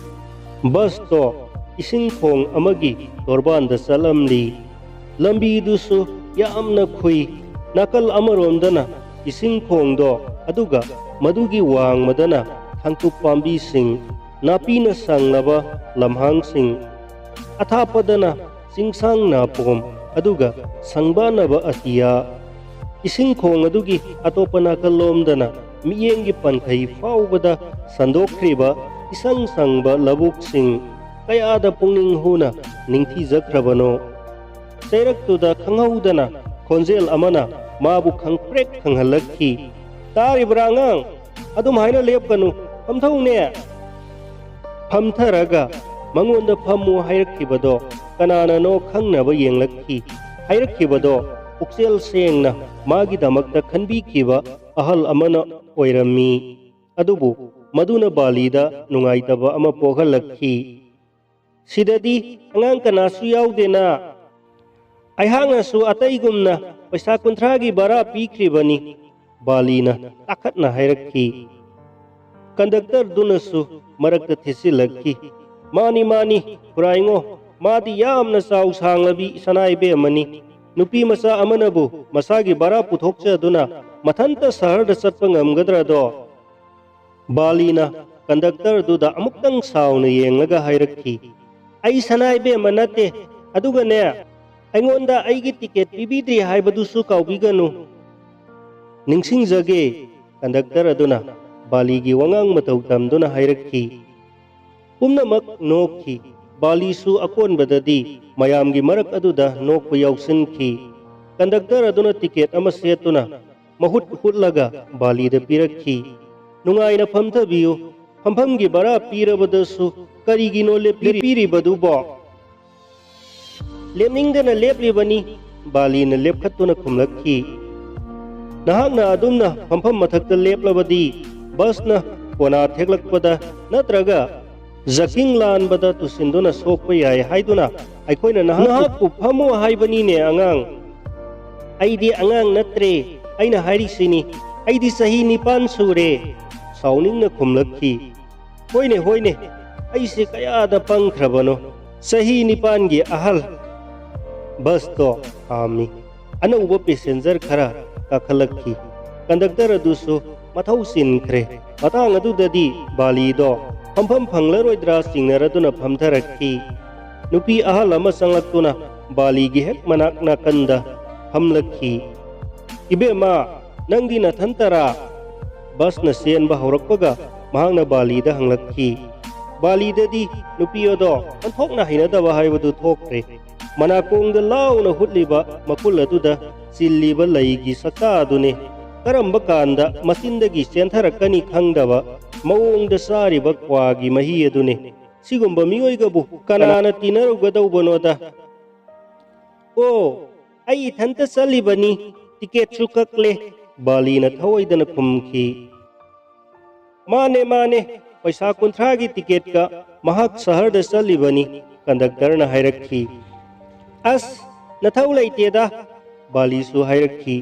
ꯕꯁꯇꯣ ꯏꯁꯤꯡ ꯈꯣꯡ ꯑꯃꯒꯤ ꯇꯣꯔꯕꯥꯟꯗ ꯆꯠꯂꯝꯂꯤ꯫ ꯂꯝꯕꯤꯗꯨꯁꯨ ꯌꯥꯝꯅ ꯈꯨꯏ꯫ ꯅꯥꯀꯜ ꯑꯃꯔꯣꯝꯗꯅ ꯏꯁꯤꯡ ꯈꯣꯡꯗꯣ, ꯑꯗꯨꯒ ꯃꯗꯨꯒꯤ ꯋꯥꯡꯃꯗꯅ ꯈꯥꯡꯇꯨꯞ ꯄꯥꯝꯕꯤꯁꯤꯡ, ꯅꯥꯄꯤꯅ ꯁꯪꯂꯕ ꯂꯝꯍꯥꯡꯁꯤꯡ, ꯑꯊꯥꯞꯄꯗꯅ ꯆꯤꯡꯁꯥꯡ ꯅꯥꯄꯣꯝ, ꯑꯗꯨꯒ ꯁꯪꯕꯥꯅꯕ ꯑꯇꯤꯌꯥ꯫ ꯏꯁꯤꯡ ꯈꯣꯡ ꯑꯗꯨꯒꯤ ꯑꯇꯣꯞꯄ ꯅꯥꯀꯜꯂꯣꯝꯗꯅ ꯃꯤꯠꯌꯦꯡꯒꯤ ꯄꯟꯈꯩ ꯐꯥꯎꯕꯗ ꯁꯟꯗꯣꯛꯈ꯭ꯔꯤꯕ ꯏꯁꯪ ꯁꯪꯕ ꯂꯧꯕꯨꯛꯁꯤꯡ꯫ ꯀꯌꯥꯗ ꯄꯨꯛꯅꯤꯡ ꯍꯨꯅ ꯅꯤꯡꯊꯤꯖꯈ꯭ꯔꯕꯅꯣ꯫ ꯆꯩꯔꯛꯇꯨꯗ ꯈꯪꯍꯧꯗꯅ ꯈꯣꯟꯖꯦꯜ ꯑꯃꯅ ꯃꯥꯕꯨ ꯈꯪꯄ꯭ꯔꯦꯛ ꯈꯪꯍꯜꯂꯛꯈꯤ꯫ "ꯇꯥꯔꯤꯕ꯭ꯔꯥ ꯑꯉꯥꯡ? ꯑꯗꯨꯝ ꯍꯥꯏꯅ ꯂꯦꯞꯀꯅꯨ, ꯐꯝꯊꯧꯅꯦ!" ꯐꯝꯊꯔꯒ ꯃꯉꯣꯟꯗ ꯐꯝꯃꯨ ꯍꯥꯏꯔꯛꯈꯤꯕꯗꯣ ꯀꯅꯥꯅꯅꯣ ꯈꯪꯅꯕ ꯌꯦꯡꯂꯛꯈꯤ꯫ ꯍꯥꯏꯔꯛꯈꯤꯕꯗꯣ ꯄꯨꯛꯆꯦꯜ ꯁꯦꯡꯅ ꯃꯥꯒꯤꯗꯃꯛꯇ ꯈꯟꯕꯤꯈꯤꯕ ꯑꯍꯜ ꯑꯃꯅ ꯑꯣꯏꯔꯝꯃꯤ꯫ ꯑꯗꯨꯕꯨ ꯃꯗꯨꯅ ꯕꯥꯂꯤꯗ ꯅꯨꯡꯉꯥꯏꯇꯕ ꯑꯃ ꯄꯣꯛꯍꯜꯂꯛꯈꯤ꯫ "ꯁꯤꯗꯗꯤ ꯑꯉꯥꯡ ꯀꯅꯥꯁꯨ ꯌꯥꯎꯗꯦꯅ꯫ ꯑꯩꯍꯥꯛꯅꯁꯨ ꯑꯇꯩꯒꯨꯝꯅ ꯄꯩꯁꯥ ꯀꯨꯟꯊ꯭ꯔꯥꯒꯤ ꯚꯔꯥ ꯄꯤꯈ꯭ꯔꯤꯕꯅꯤ," ꯕꯥꯂꯤꯅ ꯇꯥꯈꯠꯅ ꯍꯥꯏꯔꯛꯈꯤ꯫ ꯀꯟꯗꯛꯇꯔꯗꯨꯅꯁꯨ ꯃꯔꯛꯇ ꯊꯦꯠꯆꯤꯜꯂꯛꯈꯤ, "ꯃꯥꯅꯤ, ꯃꯥꯅꯤ, ꯈꯨꯔꯥꯏꯉꯣ, ꯃꯥꯗꯤ ꯌꯥꯝꯅ ꯆꯥꯎ ꯁꯥꯡꯂꯕꯤ ꯁꯅꯥ ꯏꯕꯦꯝꯃꯅꯤ꯫ ꯅꯨꯄꯤ ꯃꯆꯥ ꯑꯃꯅꯕꯨ ꯃꯁꯥꯒꯤ ꯚꯔꯥ ꯄꯨꯊꯣꯛꯆꯗꯨꯅ ꯃꯊꯟꯇ ꯁꯍꯔꯗ ꯆꯠꯄ ꯉꯝꯒꯗ꯭ꯔꯥꯗꯣ?" ꯕꯥꯂꯤꯅ ꯀꯟꯗꯛꯇꯔꯗꯨꯗ ꯑꯃꯨꯛꯇꯪ ꯁꯥꯎꯅ ꯌꯦꯡꯂꯒ ꯍꯥꯏꯔꯛꯈꯤ, "ꯑꯩ ꯁꯅꯥ ꯏꯕꯦꯝꯃ ꯅꯠꯇꯦ, ꯑꯗꯨꯒꯅꯦ, ꯑꯩꯉꯣꯟꯗ ꯑꯩꯒꯤ ꯇꯤꯀꯦꯠ ꯄꯤꯕꯤꯗ꯭ꯔꯤ ꯍꯥꯏꯕꯗꯨꯁꯨ ꯀꯥꯎꯕꯤꯒꯅꯨ꯫" "ꯅꯤꯡꯁꯤꯡꯖꯒꯦ," ꯀꯟꯗꯛꯇꯔ ꯑꯗꯨꯅ ꯕꯥꯂꯤꯒꯤ ꯋꯥꯉꯥꯡ ꯃꯇꯧ ꯇꯝꯗꯨꯅ ꯍꯥꯏꯔꯛꯈꯤ꯫ ꯄꯨꯝꯅꯃꯛ ꯅꯣꯛꯈꯤ꯫ ꯕꯥꯂꯤꯁꯨ ꯑꯀꯣꯟꯕꯗꯗꯤ ꯃꯌꯥꯝꯒꯤ ꯃꯔꯛ ꯑꯗꯨꯗ ꯅꯣꯛꯄ ꯌꯥꯎꯁꯤꯟꯈꯤ꯫ ꯀꯟꯗꯛꯇꯔ ꯑꯗꯨꯅ ꯇꯤꯀꯦꯠ ꯑꯃ ꯁꯦꯠꯇꯨꯅ ꯃꯍꯨꯠ ꯍꯨꯠꯂꯒ ꯕꯥꯂꯤꯗ ꯄꯤꯔꯛꯈꯤ꯫ "ꯅꯨꯡꯉꯥꯏꯅ ꯐꯝꯊꯕꯤꯌꯨ꯫ ꯐꯝꯐꯝꯒꯤ ꯚꯔꯥ ꯄꯤꯔꯕꯗꯁꯨ ꯀꯔꯤꯒꯤꯅꯣ ꯂꯦꯞꯄꯤꯔꯤꯕꯗꯨꯕꯣ?" "ꯂꯦꯞꯅꯤꯡꯗꯅ ꯂꯦꯞꯂꯤꯕꯅꯤ," ꯕꯥꯂꯤꯅ ꯂꯦꯞꯈꯠꯇꯨꯅ ꯈꯨꯝꯂꯛꯈꯤ꯫ "ꯅꯍꯥꯛꯅ ꯑꯗꯨꯝꯅ ꯐꯝꯐꯝ ꯃꯊꯛꯇ ꯂꯦꯞꯂꯕꯗꯤ ꯕꯁꯅ ꯀꯣꯅꯥ ꯊꯦꯛꯂꯛꯄꯗ ꯅꯠꯇ꯭ꯔꯒ ꯖꯀꯤꯡ ꯂꯥꯟꯕꯗ ꯇꯨꯁꯤꯟꯗꯨꯅ ꯁꯣꯛꯄ ꯌꯥꯏ ꯍꯥꯏꯗꯨꯅ ꯑꯩꯈꯣꯏꯅ ꯅꯍꯥꯛꯄꯨ ꯐꯝꯃꯣ ꯍꯥꯏꯕꯅꯤꯅꯦ, ꯑꯉꯥꯡ꯫" "ꯑꯩꯗꯤ ꯑꯉꯥꯡ ꯅꯠꯇ꯭ꯔꯦ, ꯑꯩꯅ ꯍꯥꯏꯔꯤꯁꯤꯅꯤ, ꯑꯩꯗꯤ ꯆꯍꯤ ꯅꯤꯄꯥꯟ ꯁꯨꯔꯦ," ꯁꯥꯎꯅꯤꯡꯅ ꯈꯨꯝꯂꯛꯈꯤ꯫ "ꯍꯣꯏꯅꯦ, ꯍꯣꯏꯅꯦ, ꯑꯩꯁꯦ ꯀꯌꯥꯗ ꯄꯪꯈ꯭ꯔꯕꯅꯣ꯫ ꯆꯍꯤ ꯅꯤꯄꯥꯟꯒꯤ ꯑꯍꯜ꯫" ꯕꯁꯇꯣ ꯈꯥꯝꯃꯤ꯫ ꯑꯅꯧꯕ ꯄꯦꯁꯦꯟꯖꯔ ꯈꯔ ꯀꯥꯈꯠꯂꯛꯈꯤ꯫ ꯀꯟꯗꯛꯇꯔ ꯑꯗꯨꯁꯨ ꯃꯊꯧ ꯆꯤꯟꯈ꯭ꯔꯦ꯫ ꯃꯇꯥꯡ ꯑꯗꯨꯗꯗꯤ ꯕꯥꯂꯤꯗꯣ ꯐꯝꯐꯝ ꯐꯪꯂꯔꯣꯏꯗ꯭ꯔꯥ ꯆꯤꯡꯅꯔꯗꯨꯅ ꯐꯝꯊꯔꯛꯈꯤ꯫ ꯅꯨꯄꯤ ꯑꯍꯜ ꯑꯃ ꯆꯪꯂꯛꯇꯨꯅ ꯕꯥꯂꯤꯒꯤ ꯍꯦꯛ ꯃꯅꯥꯛ ꯅꯥꯀꯟꯗ ꯐꯝꯂꯛꯈꯤ꯫ "ꯏꯕꯦꯝꯃ, ꯅꯪꯗꯤ ꯅꯊꯟꯇꯔꯥ?" ꯕꯁꯅ ꯆꯦꯟꯕ ꯍꯧꯔꯛꯄꯒ ꯃꯍꯥꯛꯅ ꯕꯥꯂꯤꯗ ꯍꯪꯂꯛꯈꯤ꯫ ꯕꯥꯂꯤꯗꯗꯤ ꯅꯨꯄꯤ ꯑꯗꯣ ꯑꯣꯟꯊꯣꯛꯅ ꯍꯩꯅꯗꯕ ꯍꯥꯏꯕꯗꯨ ꯊꯣꯛꯈ꯭ꯔꯦ꯫ ꯃꯅꯥꯀꯣꯡꯗ ꯂꯥꯎꯅ ꯍꯨꯠꯂꯤꯕ ꯃꯈꯨꯜ ꯑꯗꯨꯗ ꯆꯤꯜꯂꯤꯕ ꯂꯩꯒꯤ ꯁꯛꯇꯥ ꯑꯗꯨꯅꯤ꯫ ꯀꯔꯝꯕ ꯀꯥꯟꯗ ꯃꯆꯤꯟꯗꯒꯤ ꯆꯦꯟꯊꯔꯛꯀꯅꯤ ꯈꯪꯗꯕ ꯃꯑꯣꯡꯗ ꯆꯥꯔꯤꯕ ꯀ꯭ꯋꯥꯒꯤ ꯃꯍꯤ ꯑꯗꯨꯅꯤ꯫ ꯁꯤꯒꯨꯝꯕ ꯃꯤꯑꯣꯏꯒꯕꯨ ꯀꯅꯥꯅ ꯇꯤꯟꯅꯔꯨꯒꯗꯧꯕꯅꯣꯗ? "ꯑꯣ, ꯑꯩ ꯏꯊꯟꯇ ꯆꯠꯂꯤꯕꯅꯤ, ꯇꯤꯀꯦꯠꯁꯨ ꯀꯛꯂꯦ," ꯕꯥꯂꯤꯅ ꯊꯧꯑꯣꯏꯗꯅ ꯈꯨꯝꯈꯤ꯫ "ꯃꯥꯅꯦ, ꯃꯥꯅꯦ, ꯄꯩꯁꯥ ꯀꯨꯟꯊ꯭ꯔꯥꯒꯤ ꯇꯤꯀꯦꯠꯀ ꯃꯍꯥꯛ ꯁꯍꯔꯗ ꯆꯠꯂꯤꯕꯅꯤ," ꯀꯟꯗꯛꯇꯔꯅ ꯍꯥꯏꯔꯛꯈꯤ꯫ "ꯑꯁ, ꯅꯊꯧ ꯂꯩꯇꯦꯗ," ꯕꯥꯂꯤꯁꯨ ꯍꯥꯏꯔꯛꯈꯤ꯫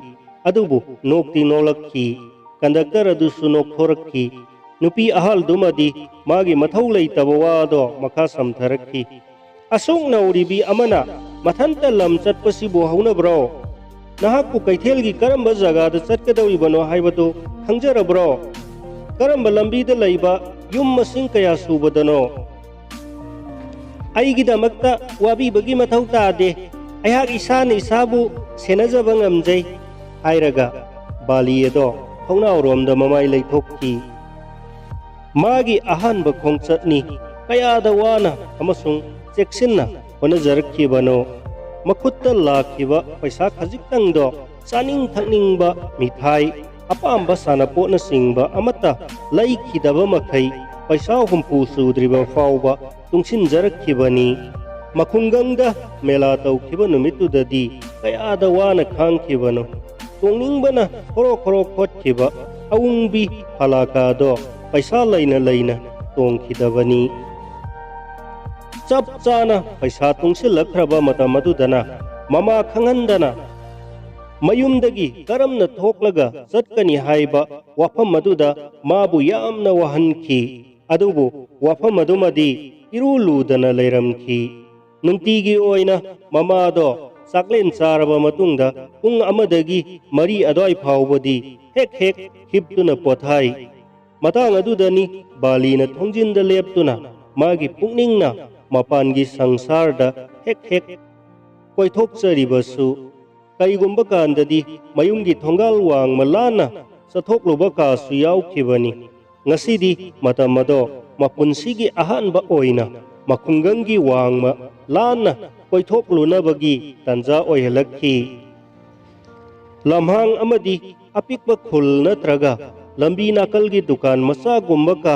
ꯑꯗꯨꯕꯨ ꯅꯣꯛꯇꯤ ꯅꯣꯛꯂꯛꯈꯤ꯫ ꯀꯟꯗꯛꯇꯔ ꯑꯗꯨꯁꯨ ꯅꯣꯛꯊꯣꯔꯛꯈꯤ꯫ ꯅꯨꯄꯤ ꯑꯍꯜꯗꯨꯃꯗꯤ ꯃꯥꯒꯤ ꯃꯊꯧ ꯂꯩꯇꯕ ꯋꯥꯗꯣ ꯃꯈꯥ ꯁꯝꯊꯔꯛꯈꯤ꯫ "ꯑꯁꯨꯛ ꯅꯧꯔꯤꯕꯤ ꯑꯃꯅ ꯃꯊꯟꯇ ꯂꯝ ꯆꯠꯄꯁꯤꯕꯨ ꯍꯧꯅꯕ꯭ꯔꯣ? ꯅꯍꯥꯛꯄꯨ ꯀꯩꯊꯦꯜꯒꯤ ꯀꯔꯝꯕ ꯖꯒꯥꯗ ꯆꯠꯀꯗꯧꯔꯤꯕꯅꯣ ꯍꯥꯏꯕꯗꯨ ꯈꯪꯖꯔꯕ꯭ꯔꯣ? ꯀꯔꯝꯕ ꯂꯝꯕꯤꯗ ꯂꯩꯕ ꯌꯨꯝ ꯃꯁꯤꯡ ꯀꯌꯥ ꯁꯨꯕꯗꯅꯣ? "ꯑꯩꯒꯤꯗꯃꯛꯇ ꯋꯥꯕꯤꯕꯒꯤ ꯃꯊꯧ ꯇꯥꯗꯦ꯫ ꯑꯩꯍꯥꯛ ꯏꯁꯥꯅ ꯏꯁꯥꯕꯨ ꯁꯦꯟꯅꯖꯕ ꯉꯝꯖꯩ" ꯍꯥꯏꯔꯒ ꯕꯥꯂꯤ ꯑꯗꯣ ꯊꯣꯡꯅꯥꯎꯔꯣꯝꯗ ꯃꯃꯥꯏ ꯂꯩꯊꯣꯛꯈꯤ꯫ ꯃꯥꯒꯤ ꯑꯍꯥꯟꯕ ꯈꯣꯡꯆꯠꯅꯤ꯫ ꯀꯌꯥꯗ ꯋꯥꯅ ꯑꯃꯁꯨꯡ ꯆꯦꯛꯁꯤꯟꯅ ꯍꯣꯠꯅꯖꯔꯛꯈꯤꯕꯅꯣ? ꯃꯈꯨꯠꯇ ꯂꯥꯛꯈꯤꯕ ꯄꯩꯁꯥ ꯈꯖꯤꯛꯇꯪꯗꯣ ꯆꯥꯅꯤꯡ ꯊꯛꯅꯤꯡꯕ ꯃꯤꯊꯥꯏ, ꯑꯄꯥꯝꯕ ꯁꯥꯟꯅꯄꯣꯠꯅꯆꯤꯡꯕ ꯑꯃꯠꯇ ꯂꯩꯈꯤꯗꯕ ꯃꯈꯩ ꯄꯩꯁꯥ ꯍꯨꯝꯐꯨ ꯁꯨꯗ꯭ꯔꯤꯕ ꯐꯥꯎꯕ ꯇꯨꯡꯁꯤꯟꯖꯔꯛꯈꯤꯕꯅꯤ꯫ ꯃꯈꯨꯡꯒꯪꯗ ꯃꯦꯂꯥ ꯇꯧꯈꯤꯕ ꯅꯨꯃꯤꯠꯇꯨꯗꯗꯤ ꯀꯌꯥꯗ ꯋꯥꯅ ꯈꯥꯡꯈꯤꯕꯅꯣ꯫ ꯇꯣꯡꯅꯤꯡꯕꯅ ꯈꯣꯔꯣ ꯈꯣꯔꯣ ꯈꯣꯠꯈꯤꯕ ꯑꯎꯪꯕꯤ ꯐꯂꯥꯀꯥꯗꯣ ꯄꯩꯁꯥ ꯂꯩꯅ ꯂꯩꯅ ꯇꯣꯡꯈꯤꯗꯕꯅꯤ꯫ ꯆꯞ ꯆꯥꯅ ꯄꯩꯁꯥ ꯇꯨꯡꯁꯤꯜꯂꯛꯈ꯭ꯔꯕ ꯃꯇꯝ ꯑꯗꯨꯗꯅ ꯃꯃꯥ ꯈꯪꯍꯟꯗꯅ ꯃꯌꯨꯝꯗꯒꯤ ꯀꯔꯝꯅ ꯊꯣꯛꯂꯒ ꯆꯠꯀꯅꯤ ꯍꯥꯏꯕ ꯋꯥꯐꯝ ꯑꯗꯨꯗ ꯃꯥꯕꯨ ꯌꯥꯝꯅ ꯋꯥꯍꯟꯈꯤ꯫ ꯑꯗꯨꯕꯨ ꯋꯥꯐꯝ ꯑꯗꯨꯃꯗꯤ ꯏꯔꯨ ꯂꯨꯗꯅ ꯂꯩꯔꯝꯈꯤ꯫ ꯅꯨꯡꯇꯤꯒꯤ ꯑꯣꯏꯅ ꯃꯃꯥꯗꯣ ꯆꯥꯛꯂꯦꯟ ꯆꯥꯔꯕ ꯃꯇꯨꯡꯗ ꯄꯨꯡ ꯑꯃꯗꯒꯤ ꯃꯔꯤ ꯑꯗꯨꯋꯥꯏ ꯐꯥꯎꯕꯗꯤ ꯍꯦꯛ ꯍꯦꯛ ꯍꯤꯞꯇꯨꯅ ꯄꯣꯊꯥꯏ꯫ ꯃꯇꯥꯡ ꯑꯗꯨꯗꯅꯤ ꯕꯥꯂꯤꯅ ꯊꯣꯡꯖꯤꯟꯗ ꯂꯦꯞꯇꯨꯅ ꯃꯥꯒꯤ ꯄꯨꯛꯅꯤꯡꯅ ꯃꯄꯥꯟꯒꯤ ꯁꯪꯁꯥꯔꯗ ꯍꯦꯛ ꯍꯦꯛ ꯀꯣꯏꯊꯣꯛꯆꯔꯤꯕꯁꯨ꯫ ꯀꯔꯤꯒꯨꯝꯕ ꯀꯥꯟꯗꯗꯤ ꯃꯌꯨꯝꯒꯤ ꯊꯣꯡꯒꯥꯜ ꯋꯥꯡꯃ ꯂꯥꯟꯅ ꯆꯠꯊꯣꯛꯂꯨꯕ ꯀꯥꯁꯨ ꯌꯥꯎꯈꯤꯕꯅꯤ꯫ ꯉꯁꯤꯗꯤ ꯃꯇꯝ ꯑꯗꯣ ꯃꯄꯨꯟꯁꯤꯒꯤ ꯑꯍꯥꯟꯕ ꯑꯣꯏꯅ ꯃꯈꯨꯡꯒꯪꯒꯤ ꯋꯥꯡꯃ ꯂꯥꯟꯅ ꯀꯣꯏꯊꯣꯛꯂꯨꯅꯕꯒꯤ ꯇꯥꯟꯖꯥ ꯑꯣꯏꯍꯜꯂꯛꯈꯤ꯫ ꯂꯝꯍꯥꯡ ꯑꯃꯗꯤ ꯑꯄꯤꯛꯄ ꯈꯨꯜ ꯅꯠꯇ꯭ꯔꯒ ꯂꯝꯕꯤ ꯅꯥꯀꯜꯒꯤ ꯗꯨꯀꯥꯟ ꯃꯆꯥꯒꯨꯝꯕ ꯀ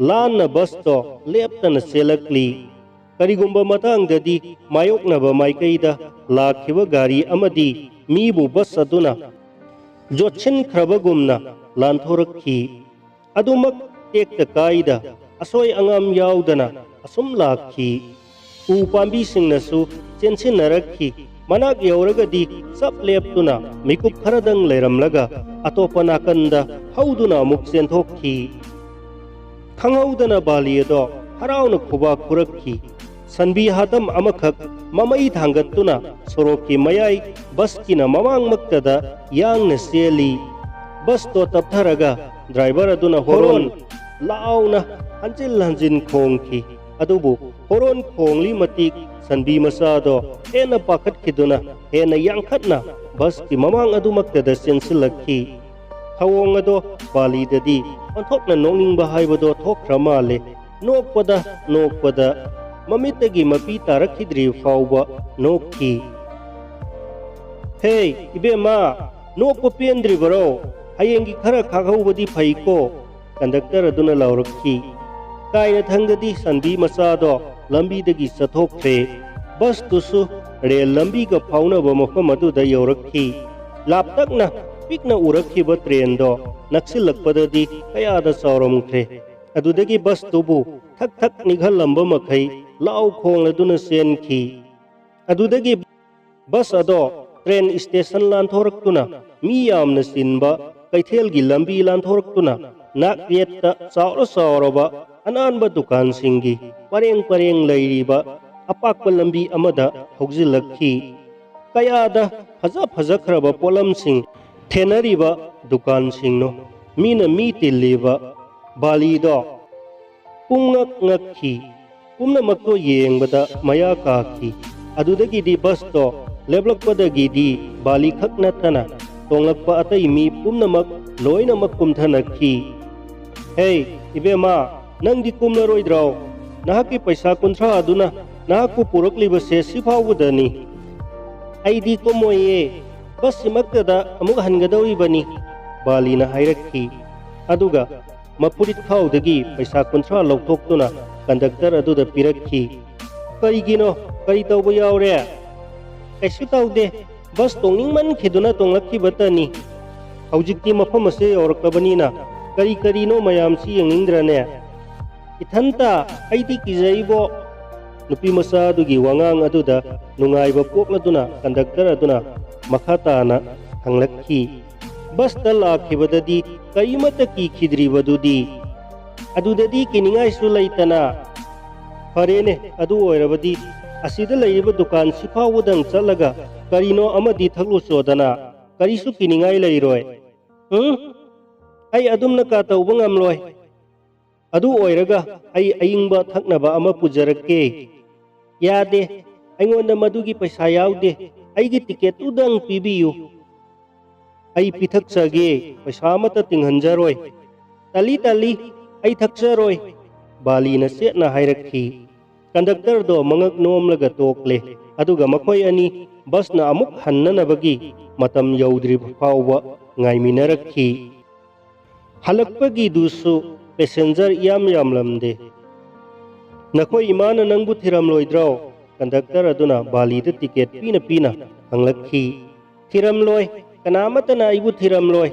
ꯂꯥꯟꯅ ꯕꯁꯇꯣ ꯂꯦꯞꯇꯅ ꯆꯦꯜꯂꯛꯂꯤ꯫ ꯀꯔꯤꯒꯨꯝꯕ ꯃꯇꯥꯡꯗꯗꯤ ꯃꯥꯌꯣꯛꯅꯕ ꯃꯥꯏꯀꯩꯗ ꯂꯥꯛꯈꯤꯕ ꯒꯥꯔꯤ ꯑꯃꯗꯤ ꯃꯤꯕꯨ ꯕꯁ ꯑꯗꯨꯅ ꯌꯣꯠꯁꯤꯟꯈ꯭ꯔꯕꯒꯨꯝꯅ ꯂꯥꯟꯊꯣꯔꯛꯈꯤ꯫ ꯑꯗꯨꯃꯛ ꯇꯦꯛꯇ ꯀꯥꯏꯗ ꯑꯁꯣꯏ ꯑꯉꯥꯝ ꯌꯥꯎꯗꯅ ꯑꯁꯨꯝ ꯂꯥꯛꯈꯤ꯫ ꯎ ꯄꯥꯝꯕꯤꯁꯤꯡꯅꯁꯨ ꯆꯦꯟꯁꯤꯟꯅꯔꯛꯈꯤ꯫ ꯃꯅꯥꯛ ꯌꯧꯔꯒꯗꯤ ꯆꯞ ꯂꯦꯞꯇꯨꯅ ꯃꯤꯀꯨꯞ ꯈꯔꯗꯪ ꯂꯩꯔꯝꯂꯒ ꯑꯇꯣꯞꯄ ꯅꯥꯀꯟꯗ ꯍꯧꯗꯨꯅ ꯑꯃꯨꯛ ꯆꯦꯟꯊꯣꯛꯈꯤ꯫ ꯈꯪꯍꯧꯗꯅ ꯕꯥꯂꯤ ꯑꯗꯣ ꯍꯔꯥꯎꯅ ꯈꯨꯕꯥꯛ ꯈꯨꯔꯛꯈꯤ꯫ ꯁꯟꯕꯤ ꯍꯥꯇꯝ ꯑꯃꯈꯛ ꯃꯃꯩ ꯊꯥꯡꯒꯠꯇꯨꯅ ꯁꯣꯔꯣꯛꯀꯤ ꯃꯌꯥꯏ ꯕꯁꯀꯤꯅ ꯃꯃꯥꯡꯃꯛꯇꯗ ꯌꯥꯡꯅ ꯆꯦꯜꯂꯤ꯫ ꯕꯁꯇꯣ ꯇꯞꯊꯔꯒ ꯗ꯭ꯔꯥꯏꯚꯔ ꯑꯗꯨꯅ ꯍꯣꯔꯣꯟ ꯂꯥꯎꯅ ꯍꯟꯖꯤꯟ ꯍꯟꯖꯤꯟ ꯈꯣꯡꯈꯤ꯫ ꯑꯗꯨꯕꯨ ꯍꯣꯔꯣꯟ ꯈꯣꯡꯂꯤ ꯃꯇꯤꯛ ꯁꯟꯕꯤ ꯃꯆꯥꯗꯣ ꯍꯦꯟꯅ ꯄꯥꯈꯠꯈꯤꯗꯨꯅ ꯍꯦꯟꯅ ꯌꯥꯡꯈꯠꯅ ꯕꯁꯀꯤ ꯃꯃꯥꯡ ꯑꯗꯨꯃꯛꯇꯗ ꯆꯦꯟꯁꯤꯜꯂꯛꯈꯤ꯫ ꯊꯧꯑꯣꯡ ꯑꯗꯣ ꯕꯥꯂꯤꯗꯗꯤ ꯑꯣꯟꯊꯣꯛꯅ ꯅꯣꯛꯅꯤꯡꯕ ꯍꯥꯏꯕꯗꯣ ꯊꯣꯛꯈ꯭ꯔ ꯃꯥꯜꯂꯦ꯫ ꯅꯣꯛꯄꯗ ꯅꯣꯛꯄꯗ ꯃꯃꯤꯠꯇꯒꯤ ꯃꯄꯤ ꯇꯥꯔꯛꯈꯤꯗ꯭ꯔꯤ ꯐꯥꯎꯕ ꯅꯣꯛꯈꯤ꯫ "ꯍꯦ, ꯏꯕꯦꯝꯃ, ꯅꯣꯛꯄ ꯄꯦꯟꯗ꯭ꯔꯤꯕꯔꯣ? ꯍꯌꯦꯡꯒꯤ ꯈꯔ ꯈꯥꯛꯍꯧꯕꯗꯤ ꯐꯩꯀꯣ," ꯀꯟꯗꯛꯇꯔ ꯑꯗꯨꯅ ꯂꯥꯎꯔꯛꯈꯤ꯫ ꯀꯥꯏꯅꯊꯪꯗꯗꯤ ꯁꯟꯕꯤ ꯃꯆꯥꯗꯣ ꯂꯝꯕꯤꯗꯒꯤ ꯆꯠꯊꯣꯛꯈ꯭ꯔꯦ꯫ ꯕꯁꯇꯨꯁꯨ ꯔꯦꯜ ꯂꯝꯕꯤꯒ ꯐꯥꯎꯅꯕ ꯃꯐꯝ ꯑꯗꯨꯗ ꯌꯧꯔꯛꯈꯤ꯫ ꯂꯥꯞꯇꯛꯅ ꯄꯤꯛꯅ ꯎꯔꯛꯈꯤꯕ ꯇ꯭ꯔꯦꯟꯗꯣ ꯅꯛꯁꯤꯜꯂꯛꯄꯗꯗꯤ ꯀꯌꯥꯗ ꯆꯥꯎꯔꯝꯈ꯭ꯔꯦ꯫ ꯑꯗꯨꯗꯒꯤ ꯕꯁꯇꯨꯕꯨ ꯊꯛ ꯊꯛ ꯅꯤꯛꯍꯜꯂꯝꯕ ꯃꯈꯩ ꯂꯥꯎ ꯈꯣꯡꯂꯗꯨꯅ ꯆꯦꯟꯈꯤ꯫ ꯑꯗꯨꯗꯒꯤ ꯕꯁ ꯑꯗꯣ ꯇ꯭ꯔꯦꯟ ꯁ꯭ꯇꯦꯁꯟ ꯂꯥꯟꯊꯣꯔꯛꯇꯨꯅ, ꯃꯤ ꯌꯥꯝꯅ ꯆꯤꯟꯕ ꯀꯩꯊꯦꯜꯒꯤ ꯂꯝꯕꯤ ꯂꯥꯟꯊꯣꯔꯛꯇꯨꯅ, ꯅꯥꯛ ꯌꯦꯠꯇ ꯆꯥꯎꯔ ꯆꯥꯎꯔꯕ ꯑꯅꯥꯟꯕ ꯗꯨꯀꯥꯟꯁꯤꯡꯒꯤ ꯄꯔꯦꯡ ꯄꯔꯦꯡ ꯂꯩꯔꯤꯕ ꯑꯄꯥꯛꯄ ꯂꯝꯕꯤ ꯑꯃꯗ ꯍꯧꯖꯤꯜꯂꯛꯈꯤ꯫ ꯀꯌꯥꯗ ꯐꯖ ꯐꯖꯈ꯭ꯔꯕ ꯄꯣꯠꯂꯝꯁꯤꯡ ꯊꯦꯟꯅꯔꯤꯕ ꯗꯨꯀꯥꯟꯁꯤꯡꯅꯣ, ꯃꯤꯅ ꯃꯤ ꯇꯤꯜꯂꯤꯕ꯫ ꯕꯥꯂꯤꯗꯣ ꯄꯨꯡꯉꯛ ꯉꯛꯈꯤ꯫ ꯄꯨꯝꯅꯃꯛꯇꯣ ꯌꯦꯡꯕꯗ ꯃꯌꯥ ꯀꯥꯈꯤ꯫ ꯑꯗꯨꯗꯒꯤꯗꯤ ꯕꯁꯇꯣ ꯂꯦꯞꯂꯛꯄꯗꯒꯤꯗꯤ ꯕꯥꯂꯤ ꯈꯛ ꯅꯠꯇꯅ ꯇꯣꯡꯂꯛꯄ ꯑꯇꯩ ꯃꯤ ꯄꯨꯝꯅꯃꯛ ꯂꯣꯏꯅꯃꯛ ꯀꯨꯝꯊꯅꯈꯤ꯫ "ꯍꯦ, ꯏꯕꯦꯝꯃ, ꯅꯪꯗꯤ ꯀꯨꯝꯂꯔꯣꯏꯗ꯭ꯔꯣ? ꯅꯍꯥꯛꯀꯤ ꯄꯩꯁꯥ ꯀꯨꯟꯊ꯭ꯔꯥ ꯑꯗꯨꯅ ꯅꯍꯥꯛꯄꯨ ꯄꯨꯔꯛꯂꯤꯕꯁꯦ ꯁꯤ ꯐꯥꯎꯕꯗꯅꯤ꯫" "ꯑꯩꯗꯤ ꯀꯨꯝꯃꯣꯏꯌꯦ, ꯕꯁꯁꯤꯃꯛꯇꯗ ꯑꯃꯨꯛ ꯍꯟꯒꯗꯧꯔꯤꯕꯅꯤ," ꯕꯥꯂꯤꯅ ꯍꯥꯏꯔꯛꯈꯤ꯫ ꯑꯗꯨꯒ ꯃꯐꯨꯔꯤꯠ ꯈꯥꯎꯗꯒꯤ ꯄꯩꯁꯥ ꯀꯨꯟꯊ꯭ꯔꯥ ꯂꯧꯊꯣꯛꯇꯨꯅ ꯀꯟꯗꯛꯇꯔ ꯑꯗꯨꯗ ꯄꯤꯔꯛꯈꯤ꯫ "ꯀꯔꯤꯒꯤꯅꯣ? ꯀꯔꯤ ꯇꯧꯕ ꯌꯥꯎꯔꯦ?" "ꯀꯩꯁꯨ ꯇꯧꯗꯦ, ꯕꯁ ꯇꯣꯡꯅꯤꯡꯃꯟꯈꯤꯗꯨꯅ ꯇꯣꯡꯂꯛꯈꯤꯕꯇꯅꯤ꯫ ꯍꯧꯖꯤꯛꯇꯤ ꯃꯐꯝ ꯑꯁꯦ ꯌꯧꯔꯛꯂꯕꯅꯤꯅ ꯀꯔꯤ ꯀꯔꯤꯅꯣ ꯃꯌꯥꯝꯁꯤ ꯌꯦꯡꯅꯤꯡꯗ꯭ꯔꯅꯦ? ꯏꯊꯟꯇ ꯑꯩꯗꯤ ꯀꯤꯖꯩꯕꯣ꯫" ꯅꯨꯄꯤ ꯃꯆꯥ ꯑꯗꯨꯒꯤ ꯋꯥꯉꯥꯡ ꯑꯗꯨꯗ ꯅꯨꯡꯉꯥꯏꯕ ꯄꯣꯛꯂꯗꯨꯅ ꯀꯟꯗꯛꯇꯔ ꯑꯗꯨꯅ ꯃꯈꯥ ꯇꯥꯅ ꯍꯪꯂꯛꯈꯤ꯫ "ꯕꯁꯇ ꯂꯥꯛꯈꯤꯕꯗꯗꯤ ꯀꯔꯤꯃꯠꯇ ꯀꯤꯈꯤꯗ꯭ꯔꯤꯕꯗꯨꯗꯤ?" "ꯑꯗꯨꯗꯗꯤ ꯀꯤꯅꯤꯡꯉꯥꯏꯁꯨ ꯂꯩꯇꯅ꯫" "ꯐꯔꯦꯅꯦ, ꯑꯗꯨ ꯑꯣꯏꯔꯕꯗꯤ ꯑꯁꯤꯗ ꯂꯩꯔꯤꯕ ꯗꯨꯀꯥꯟꯁꯤ ꯐꯥꯎꯕꯗꯪ ꯆꯠꯂꯒ ꯀꯔꯤꯅꯣ ꯑꯃꯗꯤ ꯊꯛꯂꯨꯆꯣꯗꯅ, ꯀꯔꯤꯁꯨ ꯀꯤꯅꯤꯡꯉꯥꯏ ꯂꯩꯔꯣꯏ꯫" "ꯎꯝ, ꯑꯩ ꯑꯗꯨꯝꯅ ꯀꯥ ꯇꯧꯕ ꯉꯝꯂꯣꯏ꯫ "ꯑꯗꯨ ꯑꯣꯏꯔꯒ ꯑꯩ ꯑꯏꯪꯕ ꯊꯛꯅꯕ ꯑꯃ ꯄꯨꯖꯔꯛꯀꯦ꯫" "ꯌꯥꯗꯦ, ꯑꯩꯉꯣꯟꯗ ꯃꯗꯨꯒꯤ ꯄꯩꯁꯥ ꯌꯥꯎꯗꯦ, ꯑꯩꯒꯤ ꯇꯤꯀꯦꯠꯇꯨꯗꯪ ꯄꯤꯕꯤꯌꯨ꯫" "ꯑꯩ ꯄꯤꯊꯛꯆꯒꯦ, ꯄꯩꯁꯥ ꯑꯃꯠꯇ ꯇꯤꯡꯍꯟꯖꯔꯣꯏ꯫" "ꯇꯜꯂꯤ, ꯇꯜꯂꯤ, ꯑꯩ ꯊꯛꯆꯔꯣꯏ꯫" ꯕꯥꯂꯤꯅ ꯆꯦꯠꯅ ꯍꯥꯏꯔꯛꯈꯤ꯫ ꯀꯟꯗꯛꯇꯔꯗꯣ ꯃꯉꯛ ꯅꯣꯝꯂꯒ ꯇꯣꯛꯂꯦ, ꯑꯗꯨꯒ ꯃꯈꯣꯏ ꯑꯅꯤ ꯕꯁꯅ ꯑꯃꯨꯛ ꯍꯟꯅꯅꯕꯒꯤ ꯃꯇꯝ ꯌꯧꯗ꯭ꯔꯤꯕ ꯐꯥꯎꯕ ꯉꯥꯏꯃꯤꯟꯅꯔꯛꯈꯤ꯫ ꯍꯜꯂꯛꯄꯒꯤꯗꯨꯁꯨ ꯄꯦꯁꯦꯟꯖꯔ ꯏꯌꯥꯝ ꯌꯥꯝꯂꯝꯗꯦ꯫ "ꯅꯈꯣꯏ ꯏꯃꯥꯅ ꯅꯪꯕꯨ ꯊꯤꯔꯝꯂꯣꯏꯗ꯭ꯔꯣ?" ꯀꯟꯗꯛꯇꯔ ꯑꯗꯨꯅ ꯕꯥꯂꯤꯗ ꯇꯤꯀꯦꯠ ꯄꯤꯅ ꯄꯤꯅ ꯍꯪꯂꯛꯈꯤ꯫ "ꯊꯤꯔꯝꯂꯣꯏ, ꯀꯅꯥꯃꯠꯇꯅ ꯑꯩꯕꯨ ꯊꯤꯔꯝꯂꯣꯏ꯫"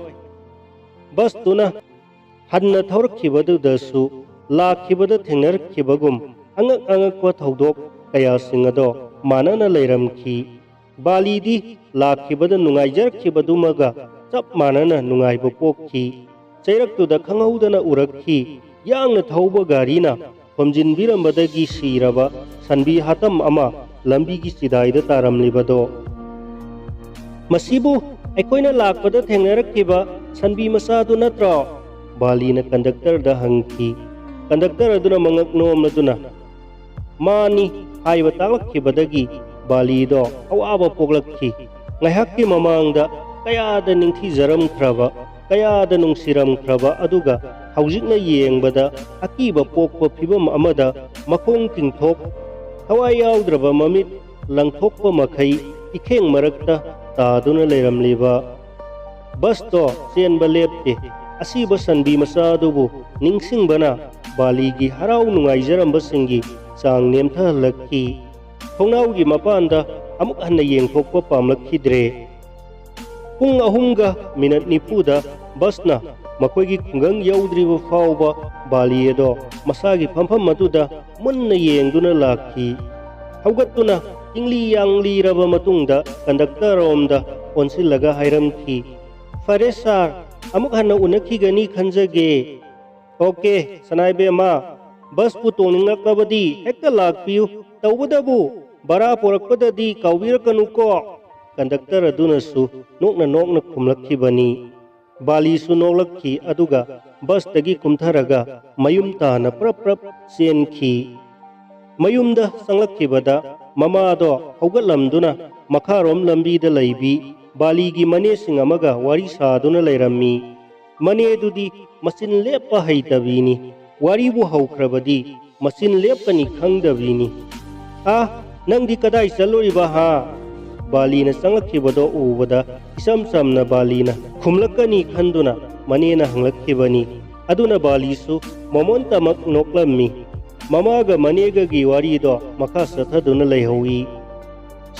ꯕꯁꯇꯨꯅ ꯍꯟꯅ ꯊꯧꯔꯛꯈꯤꯕꯗꯨꯗꯁꯨ ꯂꯥꯛꯈꯤꯕꯗ ꯊꯦꯡꯅꯔꯛꯈꯤꯕꯒꯨꯝ ꯑꯉꯛ ꯑꯉꯛꯄ ꯊꯧꯗꯣꯛ ꯀꯌꯥꯁꯤꯡ ꯑꯗꯣ ꯃꯥꯟꯅꯅ ꯂꯩꯔꯝꯈꯤ꯫ ꯕꯥꯂꯤꯗꯤ ꯂꯥꯛꯈꯤꯕꯗ ꯅꯨꯡꯉꯥꯏꯖꯔꯛꯈꯤꯕꯗꯨꯃꯒ ꯆꯞ ꯃꯥꯟꯅꯅ ꯅꯨꯡꯉꯥꯏꯕ ꯄꯣꯛꯈꯤ꯫ ꯆꯩꯔꯛꯇꯨꯗ ꯈꯪꯍꯧꯗꯅ ꯎꯔꯛꯈꯤ꯫ ꯌꯥꯡꯅ ꯊꯧꯕ ꯒꯥꯔꯤꯅ ꯊꯣꯝꯖꯤꯟꯕꯤꯔꯝꯕꯗꯒꯤ ꯁꯤꯔꯕ ꯁꯟꯕꯤ ꯍꯥꯇꯝ ꯑꯃ ꯂꯝꯕꯤꯒꯤ ꯆꯤꯗꯥꯏꯗ ꯇꯥꯔꯝꯂꯤꯕꯗꯣ꯫ "ꯃꯁꯤꯕꯨ ꯑꯩꯈꯣꯏꯅ ꯂꯥꯛꯄꯗ ꯊꯦꯡꯅꯔꯛꯈꯤꯕ ꯁꯟꯕꯤ ꯃꯆꯥꯗꯨ ꯅꯠꯇ꯭ꯔꯣ?" ꯕꯥꯂꯤꯅ ꯀꯟꯗꯛꯇꯔꯗ ꯍꯪꯈꯤ꯫ ꯀꯟꯗꯛꯇꯔ ꯑꯗꯨꯅ ꯃꯉꯛ ꯅꯣꯝꯂꯗꯨꯅ "ꯃꯥꯅꯤ" ꯍꯥꯏꯕ ꯇꯥꯛꯂꯛꯈꯤꯕꯗꯒꯤ ꯕꯥꯂꯤꯗꯣ ꯑꯋꯥꯕ ꯄꯣꯛꯂꯛꯈꯤ꯫ ꯉꯥꯏꯍꯥꯛꯀꯤ ꯃꯃꯥꯡꯗ ꯀꯌꯥꯗ ꯅꯤꯡꯊꯤꯖꯔꯝꯈ꯭ꯔꯕ, ꯀꯌꯥꯗ ꯅꯨꯡꯁꯤꯔꯝꯈ꯭ꯔꯕ, ꯑꯗꯨꯒ ꯍꯧꯖꯤꯛꯅ ꯌꯦꯡꯕꯗ ꯑꯀꯤꯕ ꯄꯣꯛꯄ ꯐꯤꯚꯝ ꯑꯃꯗ ꯃꯈꯣꯡ ꯇꯤꯡꯊꯣꯛ, ꯊꯋꯥꯏ ꯌꯥꯎꯗ꯭ꯔꯕ ꯃꯃꯤꯠ ꯂꯪꯊꯣꯛꯄ ꯃꯈꯩ ꯏꯈꯦꯡ ꯃꯔꯛꯇ ꯇꯥꯗꯨꯅ ꯂꯩꯔꯝꯂꯤꯕ ꯕꯁꯇꯣ ꯆꯦꯟꯕ ꯂꯦꯞꯇꯦ꯫ ꯑꯁꯤꯕ ꯁꯟꯕꯤ ꯃꯆꯥ ꯑꯗꯨꯕꯨ ꯅꯤꯡꯁꯤꯡꯕꯅ ꯕꯥꯂꯤꯒꯤ ꯍꯔꯥꯎ ꯅꯨꯡꯉꯥꯏꯖꯔꯝꯕꯁꯤꯡꯒꯤ ꯆꯥꯡ ꯅꯦꯝꯊꯍꯜꯂꯛꯈꯤ꯫ ꯊꯣꯡꯅꯥꯎꯒꯤ ꯃꯄꯥꯟꯗ ꯑꯃꯨꯛ ꯍꯟꯅ ꯌꯦꯡꯊꯣꯛꯄ ꯄꯥꯝꯂꯛꯈꯤꯗ꯭ꯔꯦ꯫ ꯄꯨꯡ ꯑꯍꯨꯝꯒ ꯃꯤꯅꯠ ꯅꯤꯐꯨꯗ ꯕꯁꯅ ꯃꯈꯣꯏꯒꯤ ꯈꯨꯡꯒꯪ ꯌꯧꯗ꯭ꯔꯤꯕ ꯐꯥꯎꯕ ꯕꯥꯂꯤ ꯑꯗꯣ ꯃꯁꯥꯒꯤ ꯐꯝꯐꯝ ꯑꯗꯨꯗ ꯃꯨꯟꯅ ꯌꯦꯡꯗꯨꯅ ꯂꯥꯛꯈꯤ꯫ ꯍꯧꯒꯠꯇꯨꯅ ꯏꯪꯂꯤ ꯌꯥꯡꯂꯤꯔꯕ ꯃꯇꯨꯡꯗ ꯀꯟꯗꯛꯇꯔ ꯔꯣꯝꯗ ꯑꯣꯟꯁꯤꯜꯂꯒ ꯍꯥꯏꯔꯝꯈꯤ, "ꯐꯔꯦ ꯁꯥꯔ, ꯑꯃꯨꯛ ꯍꯟꯅ ꯎꯅꯈꯤꯒꯅꯤ ꯈꯟꯖꯒꯦ꯫" "ꯑꯣꯀꯦ, ꯁꯅꯥꯏꯕꯦꯝꯃ, ꯕꯁꯄꯨ ꯇꯣꯡꯅꯤꯡꯂꯛꯂꯕꯗꯤ ꯍꯦꯛꯇ ꯂꯥꯛꯄꯤꯌꯨ꯫ ꯇꯧꯕꯇꯕꯨ ꯚꯔꯥ ꯄꯣꯔꯛꯄꯗꯗꯤ ꯀꯥꯎꯕꯤꯔꯛꯀꯅꯨꯀꯣ꯫" ꯀꯟꯗꯛꯇꯔ ꯑꯗꯨꯅꯁꯨ ꯅꯣꯛꯅ ꯅꯣꯛꯅ ꯈꯨꯝꯂꯛꯈꯤꯕꯅꯤ꯫ ꯕꯥꯂꯤꯁꯨ ꯅꯣꯛꯂꯛꯈꯤ, ꯑꯗꯨꯒ ꯕꯁꯇꯒꯤ ꯀꯨꯝꯊꯔꯒ ꯃꯌꯨꯝ ꯇꯥꯅ ꯄ꯭ꯔꯞ ꯄ꯭ꯔꯞ ꯆꯦꯟꯈꯤ꯫ ꯃꯌꯨꯝꯗ ꯆꯪꯂꯛꯈꯤꯕꯗ ꯃꯃꯥꯗꯣ ꯍꯧꯒꯠꯂꯝꯗꯨꯅ ꯃꯈꯥꯔꯣꯝ ꯂꯝꯕꯤꯗ ꯂꯩꯕꯤ ꯕꯥꯂꯤꯒꯤ ꯃꯅꯦꯁꯤꯡ ꯑꯃꯒ ꯋꯥꯔꯤ ꯁꯥꯗꯨꯅ ꯂꯩꯔꯝꯃꯤ꯫ ꯃꯅꯦꯗꯨꯗꯤ ꯃꯆꯤꯟ ꯂꯦꯞꯄ ꯍꯩꯇꯕꯤꯅꯤ꯫ ꯋꯥꯔꯤꯕꯨ ꯍꯧꯈ꯭ꯔꯕꯗꯤ ꯃꯆꯤꯟ ꯂꯦꯞꯀꯅꯤ ꯈꯪꯗꯕꯤꯅꯤ꯫ "ꯑꯥ, ꯅꯪꯗꯤ ꯀꯗꯥꯏ ꯆꯠꯂꯨꯔꯤꯕ ꯍꯥ?" ꯕꯥꯂꯤꯅ ꯆꯪꯂꯛꯈꯤꯕꯗꯣ ꯎꯕꯗ ꯏꯆꯝ ꯆꯝꯅ ꯕꯥꯂꯤꯅ ꯈꯨꯝꯂꯛꯀꯅꯤ ꯈꯟꯗꯨꯅ ꯃꯅꯦꯅ ꯍꯪꯂꯛꯈꯤꯕꯅꯤ꯫ ꯑꯗꯨꯅ ꯕꯥꯂꯤꯁꯨ ꯃꯃꯣꯟꯇꯃꯛ ꯅꯣꯛꯂꯝꯃꯤ꯫ ꯃꯃꯥꯒ ꯃꯅꯦꯒꯒꯤ ꯋꯥꯔꯤꯗꯣ ꯃꯈꯥ ꯆꯠꯊꯗꯨꯅ ꯂꯩꯍꯧꯏ꯫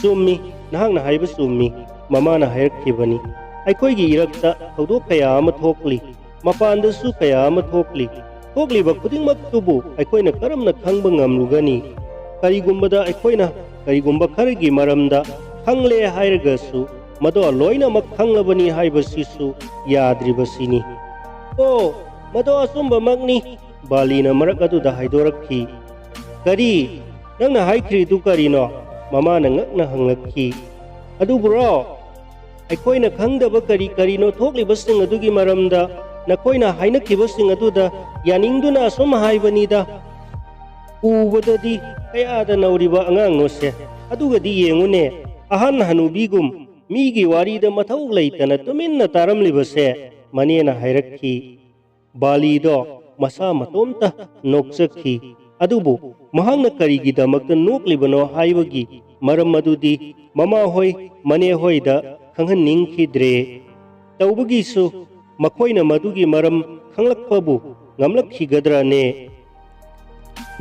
"ꯆꯨꯝꯃꯤ, ꯅꯍꯥꯛꯅ ꯍꯥꯏꯕ ꯆꯨꯝꯃꯤ," ꯃꯃꯥꯅ ꯍꯥꯏꯔꯛꯈꯤꯕꯅꯤ꯫ "ꯑꯩꯈꯣꯏꯒꯤ ꯏꯔꯛꯇ ꯊꯧꯗꯣꯛ ꯀꯌꯥ ꯑꯃ ꯊꯣꯛꯂꯤ, ꯃꯄꯥꯟꯗꯁꯨ ꯀꯌꯥ ꯑꯃ ꯊꯣꯛꯂꯤ꯫ ꯊꯣꯛꯂꯤꯕ ꯈꯨꯗꯤꯡꯃꯛꯇꯨꯕꯨ ꯑꯩꯈꯣꯏꯅ ꯀꯔꯝꯅ ꯈꯪꯕ ꯉꯝꯂꯨꯒꯅꯤ? ꯀꯔꯤꯒꯨꯝꯕꯗ ꯑꯩꯈꯣꯏꯅ ꯀꯔꯤꯒꯨꯝꯕ ꯈꯔꯒꯤ ꯃꯔꯝꯗ ꯈꯪꯂꯦ ꯍꯥꯏꯔꯒꯁꯨ, ꯃꯗꯣ ꯂꯣꯏꯅꯃꯛ ꯈꯪꯂꯕꯅꯤ ꯍꯥꯏꯕꯁꯤꯁꯨ ꯌꯥꯗ꯭ꯔꯤꯕꯁꯤꯅꯤ꯫" "ꯑꯣ, ꯃꯗꯣ ꯑꯆꯨꯝꯕꯃꯛꯅꯤ," ꯕꯥꯂꯤꯅ ꯃꯔꯛ ꯑꯗꯨꯗ ꯍꯥꯏꯗꯣꯔꯛꯈꯤ꯫ "ꯀꯔꯤ? ꯅꯪꯅ ꯍꯥꯏꯈ꯭ꯔꯤꯗꯨ ꯀꯔꯤꯅꯣ?" ꯃꯃꯥꯅ ꯉꯛꯅ ꯍꯪꯂꯛꯈꯤ꯫ "ꯑꯗꯨꯕꯨꯔꯣ, ꯑꯩꯈꯣꯏꯅ ꯈꯪꯗꯕ ꯀꯔꯤ ꯀꯔꯤꯅꯣ ꯊꯣꯛꯂꯤꯕꯁꯤꯡ ꯑꯗꯨꯒꯤ ꯃꯔꯝꯗ ꯅꯈꯣꯏꯅ ꯍꯥꯏꯅꯈꯤꯕꯁꯤꯡ ꯑꯗꯨꯗ ꯌꯥꯅꯤꯡꯗꯨꯅ ꯑꯁꯨꯝ ꯍꯥꯏꯕꯅꯤꯗ꯫ ꯎꯕꯗꯗꯤ ꯀꯌꯥꯗ ꯅꯧꯔꯤꯕ ꯑꯉꯥꯡꯅꯣꯁꯦ꯫ ꯑꯗꯨꯒꯗꯤ ꯌꯦꯡꯉꯨꯅꯦ, ꯑꯍꯟ ꯍꯅꯨꯕꯤꯒꯨꯝ ꯃꯤꯒꯤ ꯋꯥꯔꯤꯗ ꯃꯊꯧ ꯂꯩꯇꯅ ꯇꯨꯃꯤꯟꯅ ꯇꯥꯔꯝꯂꯤꯕꯁꯦ," ꯃꯅꯦꯅ ꯍꯥꯏꯔꯛꯈꯤ꯫ ꯕꯥꯂꯤꯗꯣ ꯃꯁꯥ ꯃꯇꯣꯝꯇ ꯅꯣꯛꯆꯈꯤ꯫ ꯑꯗꯨꯕꯨ ꯃꯍꯥꯛꯅ ꯀꯔꯤꯒꯤꯗꯃꯛꯇ ꯅꯣꯛꯂꯤꯕꯅꯣ ꯍꯥꯏꯕꯒꯤ ꯃꯔꯝ ꯑꯗꯨꯗꯤ ꯃꯃꯥꯍꯣꯏ, ꯃꯅꯦꯍꯣꯏꯗ ꯈꯪꯍꯟꯅꯤꯡꯈꯤꯗ꯭ꯔꯦ꯫ ꯇꯧꯕꯒꯤꯁꯨ ꯃꯈꯣꯏꯅ ꯃꯗꯨꯒꯤ ꯃꯔꯝ ꯈꯪꯂꯛꯄꯕꯨ ꯉꯝꯂꯛꯈꯤꯒꯗ꯭ꯔꯅꯦ?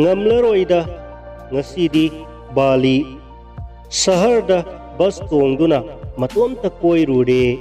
ꯉꯝꯂꯔꯣꯏꯗ꯫ ꯉꯁꯤꯗꯤ ꯕꯥꯂꯤ ꯁꯍꯔꯗ ꯕꯁ ꯇꯣꯡꯗꯨꯅ ꯃꯇꯣꯝꯇ ꯀꯣꯏꯔꯨꯔꯦ꯫